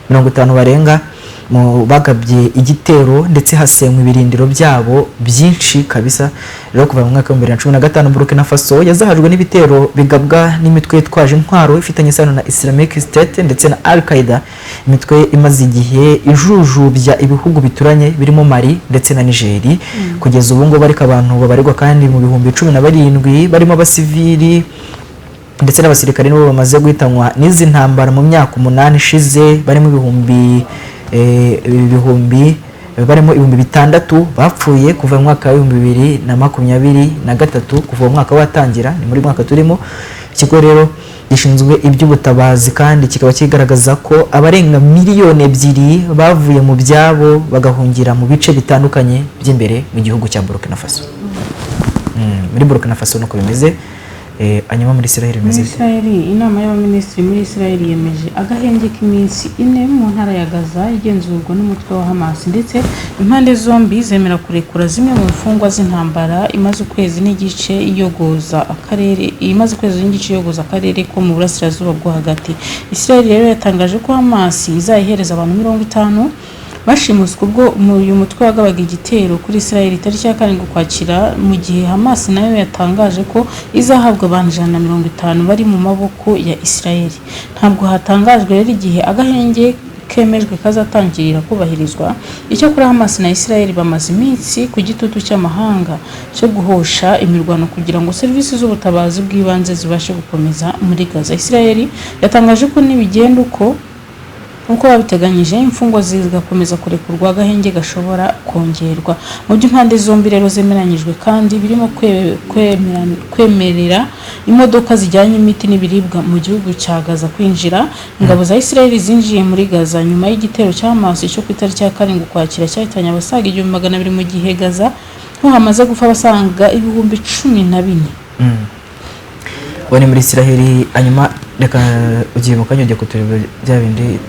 50 barenga mu bagabye igitero, ndetse hasenywa ibirindiro byabo byinshi kabisa. Rero kuva mu mwaka wa 2015 Burkina Faso yazahajwe n'ibitero bigabwa n'imitwe yitwaje intwaro ifitanye isano na Islamic State ndetse na Al Qaeda, imitwe imaze igihe ijujubya ibihugu bituranye birimo Mali ndetse na Niger. Kugeza ubu ngubu ariko abantu babarirwa kandi mu 17,000 barimo abasivili ndetse n'abasirikare nibo bamaze guhitanwa n'izi ntambara mu myaka 8 ishize, barimo 6,000 bapfuye kuva mu mwaka wa 2023, kuva uwo mwaka watangira, ni muri mwaka turimo. Ikigo rero gishinzwe iby'ubutabazi kandi kikaba kigaragaza ko abarenga 2 miliyoni bavuye mu byabo bagahungira mu bice bitandukanye by'imbere mu gihugu cya Burkina Faso. Muri Burkina Faso nuko bimeze. Hanyuma muri Israel Muri bimeze bite? Isirayeli, inama y'abaminisitiri muri Isirayeli yemeje agahenge k'iminsi 4 mu ntara ya Gaza igenzurwa n'umutwe wa Hamas, ndetse impande zombi zemera kurekura zimwe mu mfungwa z'intambara imaze ukwezi n'igice iyogoza akarere, imaze ukwezi n'igice iyogoza akarere ko mu burasirazuba bwo hagati. Isirayeli rero yatangaje ko Hamas izayihereza abantu 50 bashimuswe ubwo uyu mutwe wagabaga igitero kuri Israel tariki ya 7 Ukwakira, mu gihe Hamas nayo yatangaje ko izahabwa abantu 150 bari mu maboko ya Israel. Ntabwo hatangajwe rero igihe agahenge kemejwe kazatangirira kubahirizwa. Icyakora Hamas na Israel bamaze iminsi ku gitutu cy'amahanga cyo guhosha imirwano kugira ngo serivisi z'ubutabazi bw'ibanze zibashe gukomeza muri Gaza. Israel yatangaje ko nibigenda uko nk'uko babiteganyije, imfungwa zigakomeza kurekurwa, agahenge gashobora kongerwa. Mu byo impande zombi rero zemeranyijwe kandi birimo kwemerera imodoka zijyanye imiti n'ibiribwa mu gihugu cya Gaza kwinjira. Ingabo za Israel zinjiye muri Gaza nyuma y'igitero cya Hamas cyo ku itariki ya 7 Ukwakira cyahitanye abasaga 1200, mu gihe Gaza ho hamaze gupfa abasaga 14,000. Ubu ni muri Israel. Hanyuma reka ugiye mu kanya, ugiye kutureba bya bindi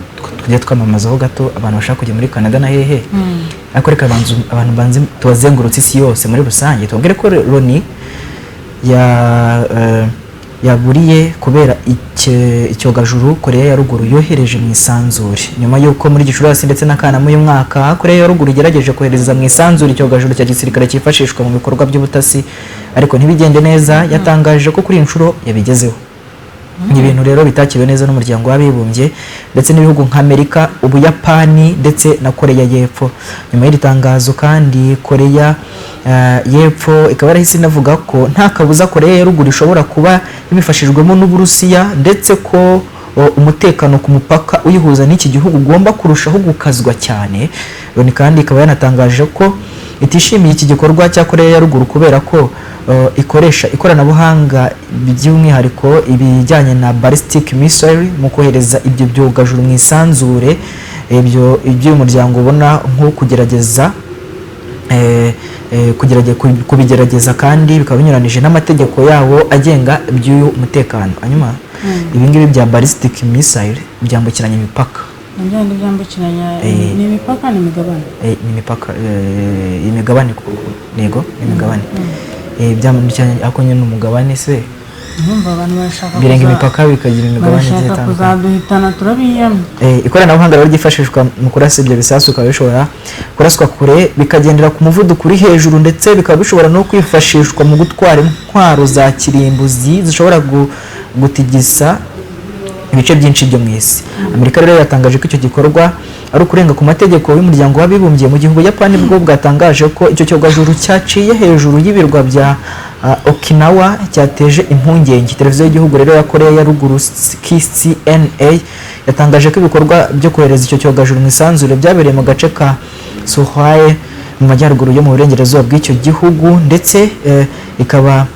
tujya twamamazaho gato, abantu bashaka kujya muri Canada na hehe. Ariko reka abantu banze tubazengurutse isi yose muri rusange, tubabwire ko Loni yaburiye kubera icyogajuru Korea ya Ruguru yohereje mu isanzure, nyuma y'uko muri Gicurasi ndetse na Kanama uyu mwaka Korea ya Ruguru igerageje kohereza mu isanzure icyogajuru cya gisirikare cyifashishwa mu bikorwa by'ubutasi, ariko ntibigende neza. Yatangaje ko kuri iyi nshuro yabigezeho. Ni ibintu rero bitakiriwe neza n'Umuryango w'Abibumbye ndetse n'ibihugu nka Amerika, Ubuyapani ndetse na Korea y'Epfo. Nyuma y'iri tangazo kandi Korea y'Epfo ikaba yarahise inavuga ko nta kabuza Korea ya Ruguru ishobora kuba ibifashijwemo n'Uburusiya, ndetse ko umutekano ku mupaka uyihuza n'iki gihugu ugomba kurushaho gukazwa cyane. Loni kandi ikaba yanatangaje ko Itishimiye iki gikorwa cya Korea ya Ruguru kubera ko ikoresha ikoranabuhanga, by'umwihariko ibijyanye na ballistic missile, mu kohereza ibyo byogajuru mu isanzure. Ibyo uyu muryango ubona nko kugerageza kubigerageza kandi bikaba binyuranije n'amategeko yawo agenga iby'uyu mutekano. Hanyuma ibi ngibi bya ballistic missile byambukiranya imipaka. Ni bya bindi byambukiranya ni imipaka, ni imigabane. Ni imipaka, imigabane, yego, ni imigabane. Byambukiranya, ariko nyine ni umugabane se. Urumva abantu barashaka Birenga imipaka bikagira imigabane igiye barashaka itandukanye. kuzaduhitana, turabiyamye. Ikoranabuhanga rero ryifashishwa mu kurasa ibyo bisasu bikaba bishobora kuraswa kure, bikagendera ku muvuduko uri hejuru, ndetse bikaba bishobora no kwifashishwa mu gutwara intwaro za kirimbuzi zishobora gutigisa ibice byinshi byo mu isi. Amerika rero yatangaje ko icyo gikorwa ari ukurenga ku mategeko y'Umuryango w'Abibumbye, mu gihe Ubuyapani bwo bwatangaje ko icyo cyogajuru cyaciye hejuru y'ibirwa bya Okinawa cyateje impungenge. Televiziyo y'igihugu rero ya Korea ya Ruguru, KCNA, yatangaje ko ibikorwa byo kohereza icyo cyogajuru mu isanzure byabereye mu gace ka Sohae mu majyaruguru yo mu burengerazuba bw'icyo gihugu, ndetse ikaba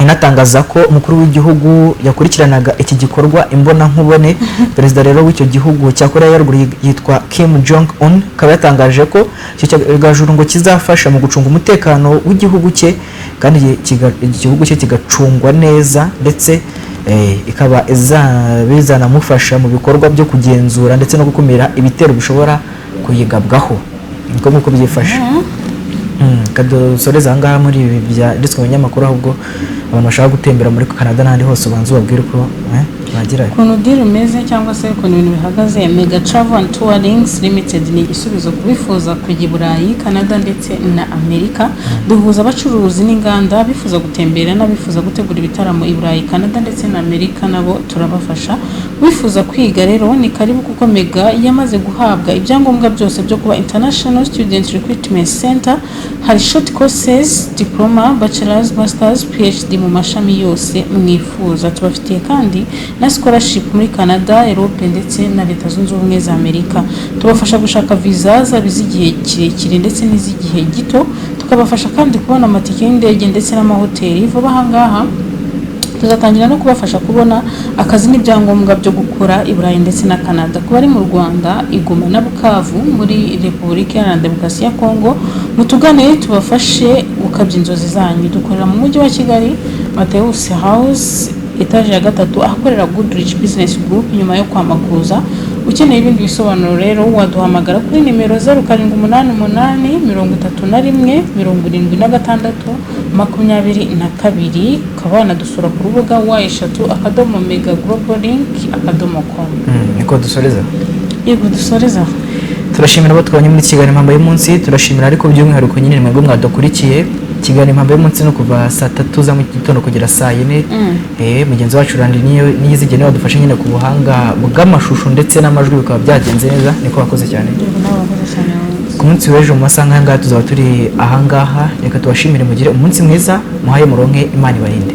inatangaza ko umukuru w'igihugu yakurikiranaga iki gikorwa imbonankubone. Perezida rero w'icyo gihugu cya Korea ya Ruguru yitwa Kim Jong Un, akaba yatangaje ko icyo cyogajuru ngo kizafasha mu gucunga umutekano w'igihugu cye, kandi igihugu cye kigacungwa neza, ndetse ikaba bizanamufasha mu bikorwa byo kugenzura ndetse no gukumira ibitero bishobora kuyigabwaho. Niko nk'uko byifashe. Kadusoreze aha ngaha muri ibi byanditswe mu binyamakuru. Ahubwo abantu bashaka gutembera muri Canada n'ahandi hose, ubanza ubabwire uko bagerayo. Ukuntu deal imeze cyangwa se ukuntu ibintu bihagaze, Mega Travel and Tourings Limited ni igisubizo ku bifuza kujya i Burayi, Canada ndetse na Amerika. Duhuza abacuruzi n'inganda, bifuza gutembera n'abifuza gutegura ibitaramo i Burayi, Canada ndetse na Amerika, nabo turabafasha. Wifuza kwiga rero ni karibu, kuko Mega yamaze guhabwa ibyangombwa byose byo kuba International Student Recruitment Center. Hari short courses, diploma, bachelors, masters, PhD mu mashami yose mwifuza. Tubafitiye kandi na scholarship muri Canada, Europe ndetse na Leta Zunze Ubumwe za Amerika. Tubafasha gushaka visa, zaba iz'igihe kirekire ndetse n'iz'igihe gito. Tukabafasha kandi kubona amatike y'indege ndetse n'amahoteli. Vuba aha ngaha tuzatangira no kubafasha kubona akazi n'ibyangombwa byo gukora i Burayi ndetse na Canada. Ku bari mu Rwanda, i Goma na Bukavu muri Repubulika Iharanira Demokarasi ya Kongo, mutugane tubafashe gukabya inzozi zanyu. Dukorera mu Mujyi wa Kigali, Mateus House, etaje ya gatatu, ahakorera Goodrich Business Group, nyuma yo kwa Makuza. Ukeneye ibindi bisobanuro rero waduhamagara kuri nimero 0788 31 76 22, ukaba wanadusura ku rubuga www.megagloballink.com. Niko dusoreza. Yego, dusoreza. Turashimira abo twabonye muri Kiganiro Impamba y'Umunsi. Turashimira ariko by'umwihariko nyine mwebwe mwadukurikiye. Kiganiro Impamba y'Umunsi no kuva saa 3 za mu gitondo kugera saa 4. Mugenzi wacu Randi niyo niyizigene wadufashe nyine ku buhanga bw'amashusho ndetse n'amajwi, bikaba byagenze neza. Niko, wakoze cyane. Yego, nawe wakoze cyane. Ku munsi w'ejo mu masaha nk'aya ngaya tuzaba turi ahangaha. Reka tubashimire, mugire umunsi mwiza, muhaye muronke, Imana ibarinde.